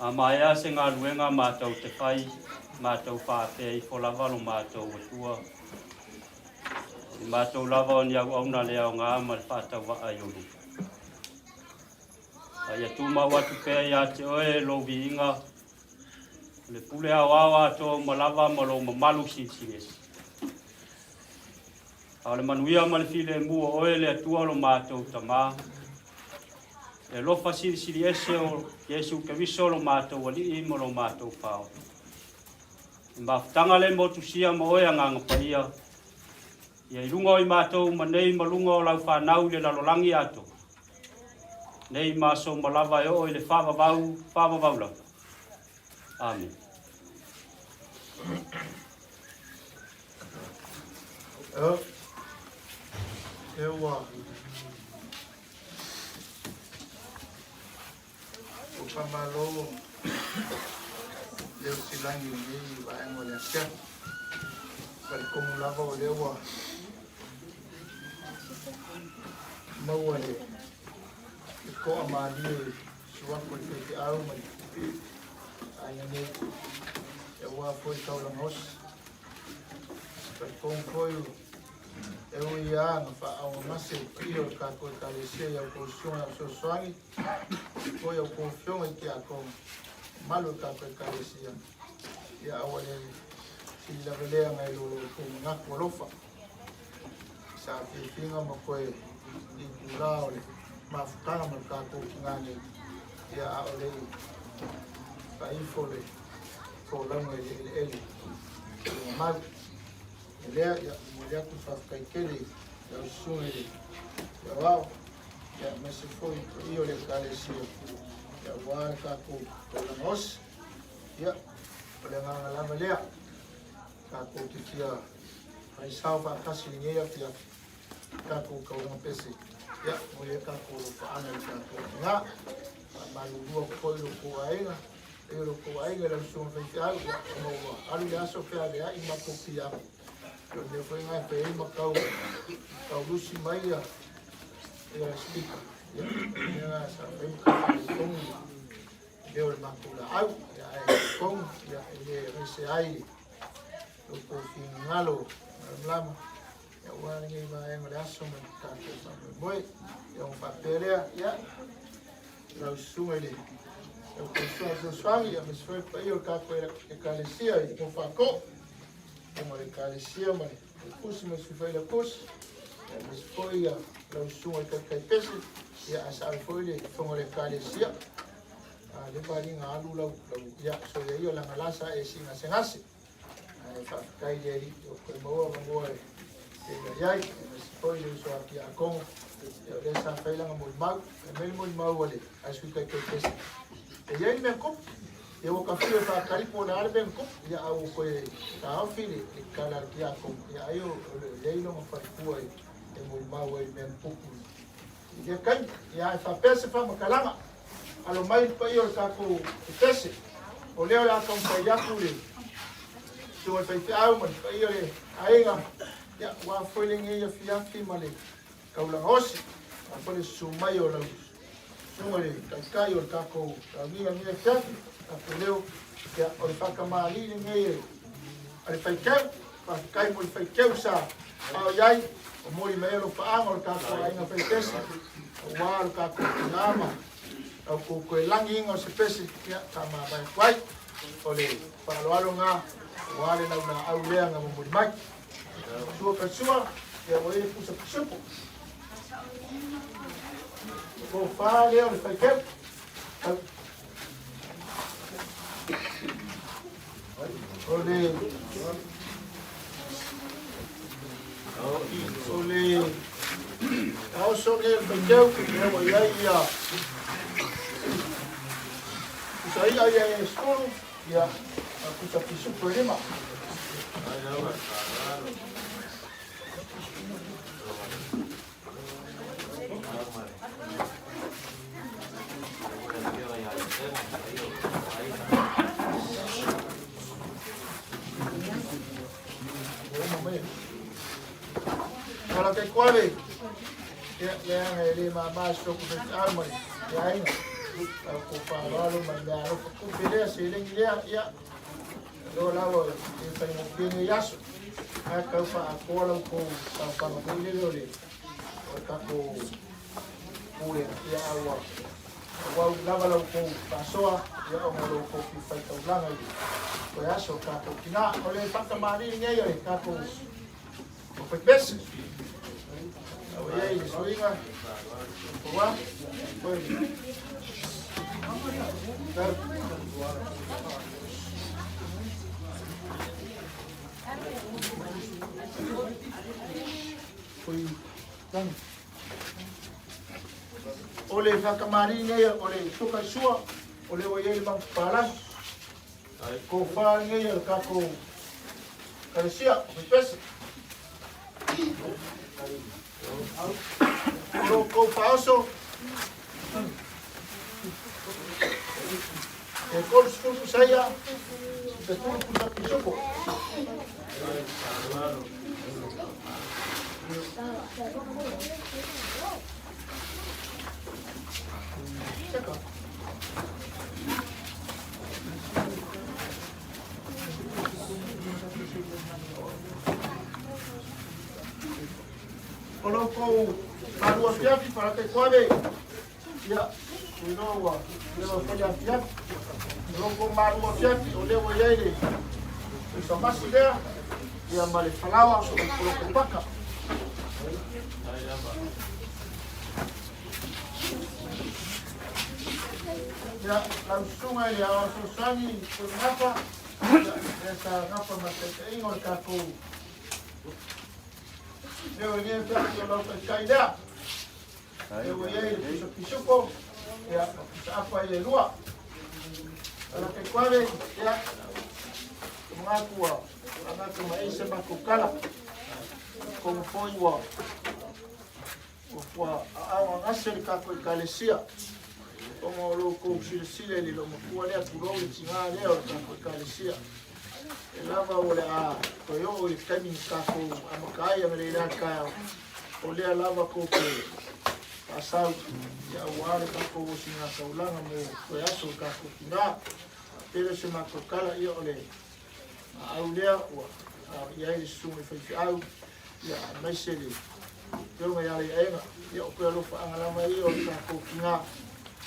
[SPEAKER 7] A maea se galuega matou te fai, matou faapea ifo lava lo matou Atua, O i matou lava o ni auauna le aoga ma le faatauvaa i ou luma. A ia tumau atu pea iā te oe lou viiga, o le pule aoao atoa uma lava ma lou mamalu silisili ese. A o le manuia ma le filemu o oe le Atua lo matou Tamā, le alofa silisili ese o Iesu Keriso lo matou Alii ma lo matou Faaola. Le mafutaga le motusia ma oe Agaga Paia, ia i luga o i matou uma nei ma luga o lau fanau i le lalolagi atoa, nei ma aso uma lava e oo i le faavavau, faavavau lava. Amene.
[SPEAKER 1] E ua Ua faamalo le osilagi i lenei vaega o le afiafi. Talitonu lava o lea ua maua le toa malie suafa o le faifeau ma le aiga nei aua foi taulaga osi. Talitonu foi e ui lava na faaaaogagase le paia o le tatou Ekalesia i a outou susuga fesoasoani foi a outou afioga i tiakono mamalu o le tatou Ekalesia, ia aua le sili lava lea nai lo lo outou manatu alofa sa fiafiga ma toe itulā o le mafutaga ma le tatou tina nei, ia a o le i faaifo le folauga i le eleele i luga mau. O lea, ia, momoli atu le faafetai tele i lau susuga i le aoao, ia, aemaise foi le paia o le Ekalesia, ia, aua le tatou taulaga osi. Ia, o le agaga lava lea, tatou te fia faisao faatasi i lenei afiafi, tatou taulaga pese, ia, momoli ai tatou alofaaga i le tatou tina. Faamalulu atu foi i lo outou aiga, e o lo outou aiga i lau susuga faifeau, ia, ona ua alu le aso feaveai ma matou piiama. O le mea foi lena e fai ai ma tau, tau lusi mai ia, ia speaker. Ia, o le mea lena sa fai ma tau faaletonu le leo o le matou laau. Ia, ae talitonu, ia, e le aveese ai lo outou finagalo malamalama, ia, aua lenei vaega o le aso ma le tatou faamoemoe. Ia, ona faapea lea, ia, lau susuga i le Tausuga Fesoasoani, aemaise foi le paia o le tatou Ekalesia i Mofato, ma le Ekalesia ma le Pusi ma le Sui Failautusi, aemaise foi lau susuga i le Taitai Pese, ia ae saole foi le fofoga o le Ekalesia. Le valiga alu lau, lau, ia, soia ia leaga la sa e siigasegase. Ae faafetai i le Alii ua toe maua avanoa e pei ai, aemaise foi le uso a Tiakono, ia o lea sa fai lana molimau. Fai mai le molimau a le a Sui Taitai Pese, e i ai le mea na tupu, ia ua ta fiu e faatali po o le a le mea na tupu, ia a ua toe taofi le tala a le Tiakono, ia ai o i ai lona faletua e molimau ai i le mea na tupu i lea taimi. Ia ae faapea se faamatalaga, alo mai le paia o le tatou pese, o lea o le a taumafai atu le susuga i le faifeau ma le paia o le aiga, ia aua foi lenei afiafi ma le taulaga osi, aua foi le susu mai o lau susuga i le taitai o le tatou laugia i lenei afiafi, tatou leo, ia o le faatamalii lenei a le faiteu. Faafetai mo le faiteu sa ao i ai, momoli mai ai alofaaga o le tatou aiga faipese, aua lo tatou tina ma lau tou toe lagiina o se pese, ia faamavae atu ai. O le faaaloalo lena, aua le laulaau lea na momoli mai. Sua ka sua, ia ua i le pusa pisupo. Tofa lea o le faiteu. O le o le taoso lea le faiteu lea ua i ai ia pusa i'a ia e 10 ia ma pusa pisupo e 5. Ala kai kuale, ia leaga e le mama si soku faifeau ma le aiga. Lau kou faaaloalo ma le meaalofa tupe lea seleni lea, ia loa lava e faigofie nei aso, ae tau faaatoa lau kou saofaga foi lele o le tatou pulega, ia a ua auau lava lau kou faasoa, ia ona o lo outou fia faitaulaga i le aso o tatou tina. O le faatamalii nei o le tatou o faipese ua i ai le suiga ua oi Foi tang. O le whakamari nei o le suka sua o le ua i ai le magapapalagi. Kofa nei o le tatou Ekalesia o Faipese. O lo kou faaoso e 30 pusaia, 10 pusa pisupo. Seka. O lo kou malu afiafi falata koave. Ia, ino ua leva foi afiafi. O lo kou malu afiafi o lea ua i ai le pusa lea, ia ma le falaoa o le poloko paka. Ia, lau susuga i le Aoao Fesoasoani o le Gafa, ia, lea sa gafa ma le taitaiga o le tatou leo i lenei afiafi o lau taitai lea. Lea ua i ai le pusa pisupo, ia, ma pusa apa ia e lua. Alaka i koave, ia, te manatu ua agata ma ai se matou tala. Komu foi ua Ua aao gase le tatou Ekalesia ona o lo outou silasila i le loomatua lea, tulou le tigā lea o le tatou Ekalesia. E lava o le a toe oo i le taimi na tatou amata ai analeila taeao, o lea lava tou te faasau ia auā le tatou osigataulaga mo toe aso o tatou tigā. Faapea lea o se matou tala, ia o le aau lea ua i ai le susuga i faifeau, ia aemaise le afioga ia Leiaega, ia o toe alofaaga lava ia o le tatou tigā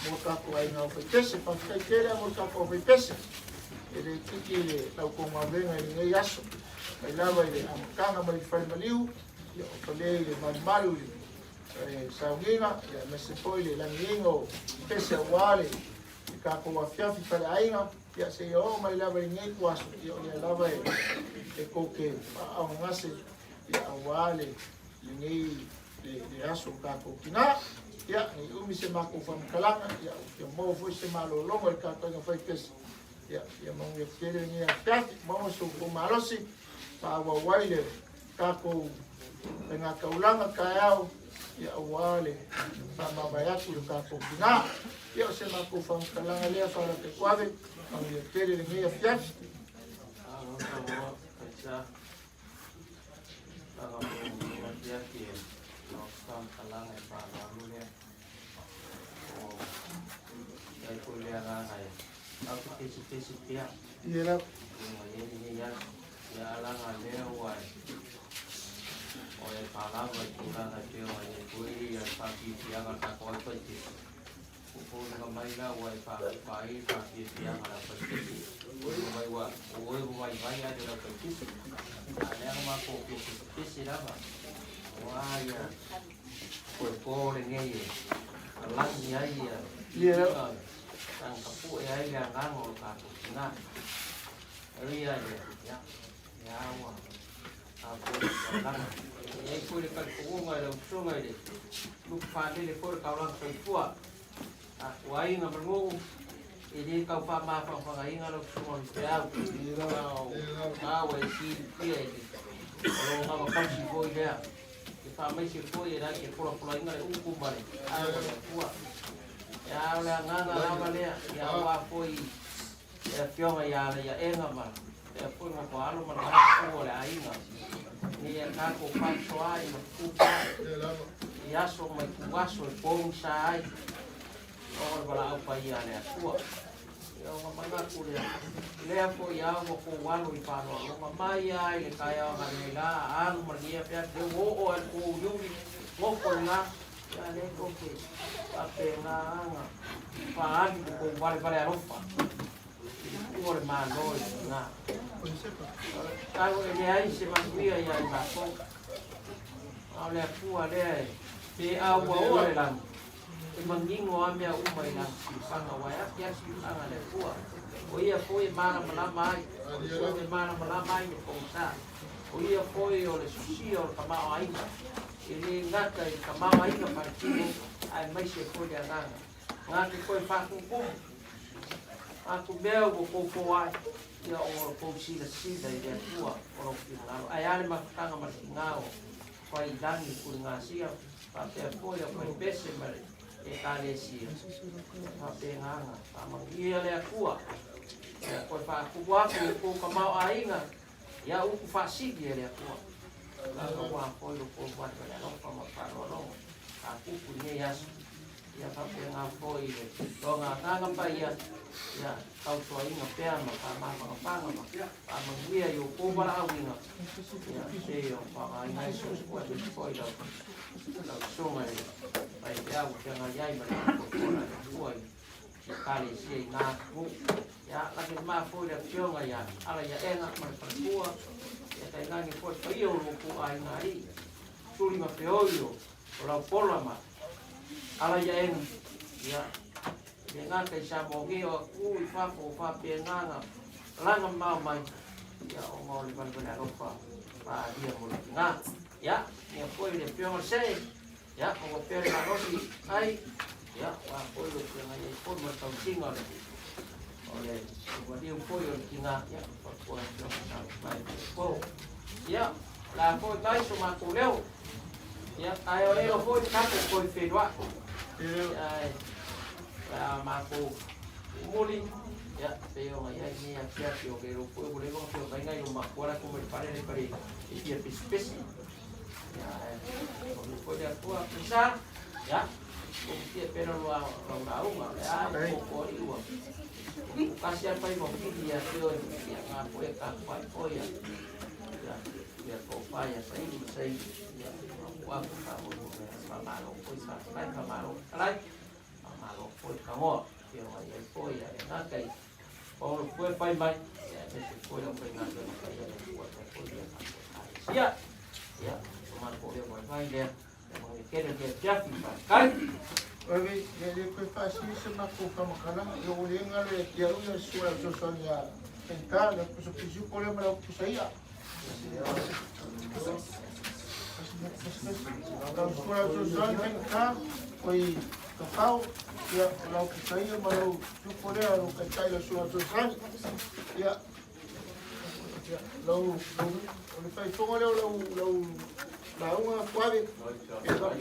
[SPEAKER 1] mo tatou aiga aufaipese. Faafetai tele mo le tatou aufaipese, e le itiiti le lau tou galuega i lenei aso, mai lava i le amataga mai le fale maliu, ia o fale i le malumalu i le sauniga, ia aemaise foi le lagiina o pese auā le tatou afiafi faleaiga, ia seia oo mai lava i lenei ituaso, ia o lea lava e tou te faaaaogagase ia auā le lenei le aso o tatou tina. Ia nei umi se matou faamatalaga, ia ua fia maua foi se malologa i le tatou aiga faipese, ia fia manuia tele lenei afiafi, maua so outou malosi faaauau ai le tatou faigataulaga taeao, ia auā le faamavae atu i le tatou tina. Ia o se matou faamatalaga lea faalata i Kuave, manuia tele lenei afiafi. Ia lau. Ia lau.
[SPEAKER 6] O le valaau paia a le Atua. Ia ona manatu lea, lea foi a ua kou alu i faaaloaloga mai a i le taeao analeila a alu malie pea te ua oo lava i le pouliuli nofo i lena. Ia lea tou te faapena ona faaali lo tou valevale alofa i le tuu o le Malo i tina. O le tatalo e leai se manuia ia i matou, a o le Atua lea e pe a ua oa le lagi, e manino lava mea uma i lana silafaga, aua e ati lava silafaga a le Atua. O ia foi e malamalama ai, o le sui e malamalama ai le pogisa. O ia foi o le sosia o le tamaoaiga, e le gata i le tamaoaiga faletino, aemaise foi le agaga. Na te toe faatumutumu atu mea ua tou foai, ia ona o le tou silasila i le Atua o lou finagalo. Ae a le mafutaga ma le tiga o Faiilagi i Pulegasia, faapea foi le aufaipese ma le Ekalesia, ia faapena ona faamanuia le Atua. Ia toe faatumu atu i tou tamaoaiga, ia upu faasili e le Atua. Aua foi lo tou valevale alofa ma faaaloaloga faatupu i lenei aso. Ia faapena foi le toga agaga paia, ia tausoaina pea ma faamavaga ma faamanuia i outou valaauina, ia pei o faaaogaina ai so o se aemaise foi lau susuga i le faifeau ua feagai ai ma le faafoefoega a le Atua i Ekalesia i na atunuu. Ia lagi ma foi le afioga ia Alaiaega ma le faletua, ia tainane foi le paia o lo outou aiga alii, Suli ma Feoi o Laupola ma Alaiaega, ia, e le gata i Samoa nei, o atunuu i fafo o faapena ona laga mamao mai, ia, ona o le valevale alofa faaalia mo le tina. Ia, ia foi le afioga i le See, ia, maua pea le malosi ai, ia, aua foi o feagai ai foi ma le tausiga o le o le maliu foi o le tina, ia, fautua afioga sa mai po. Ia, o le a foi mai so matou leo. Ia, ae o le foi le tatou toe feiloai. Ia, ae o le a matou muli, ia, pei ona i ai lenei afiafi o le foi ua leva ona fia mai nai o matua la mai le fale le fale e fia pesipesi. Ia, ae o le foi le Atua pesa, ia, o fia pera lua lau lauga, o le a o ko i ua. O kasi a pai mo pili ia te oi, ia ngā koe ka pai o ia. Ia, ia ko pai ia saili ma saili. Ia, o aku ka mo mo me fa malo foi sa kai fa malo kalai. Fa malo foi ka ngoa. Ia mai ai foi ia e ngā kai. O le koe pai mai. Ia, me se foi au kai ngā koe kai ia le kua te foi ia ka koe. Ia, ia, o mā ko leo mai mai lea. Ia mo kere ke tiaki fa kai.
[SPEAKER 1] Oi, le le koe faasili se matou faamatalaga, ia ua le galo ia te au ia le susuga i le fesoasoani ia Faigata, le pusa pisiuko lea ma lau pusa i'a. Lau susuga i le fesoasoani Faigata, oi Tafao, ia o lau pusa i'a ma lau pisiuko lea, lou taitai lau susuga i le fesoasoani. Ia, lau, lau, o le faaifoga lea o lau, lau lauga Fuave.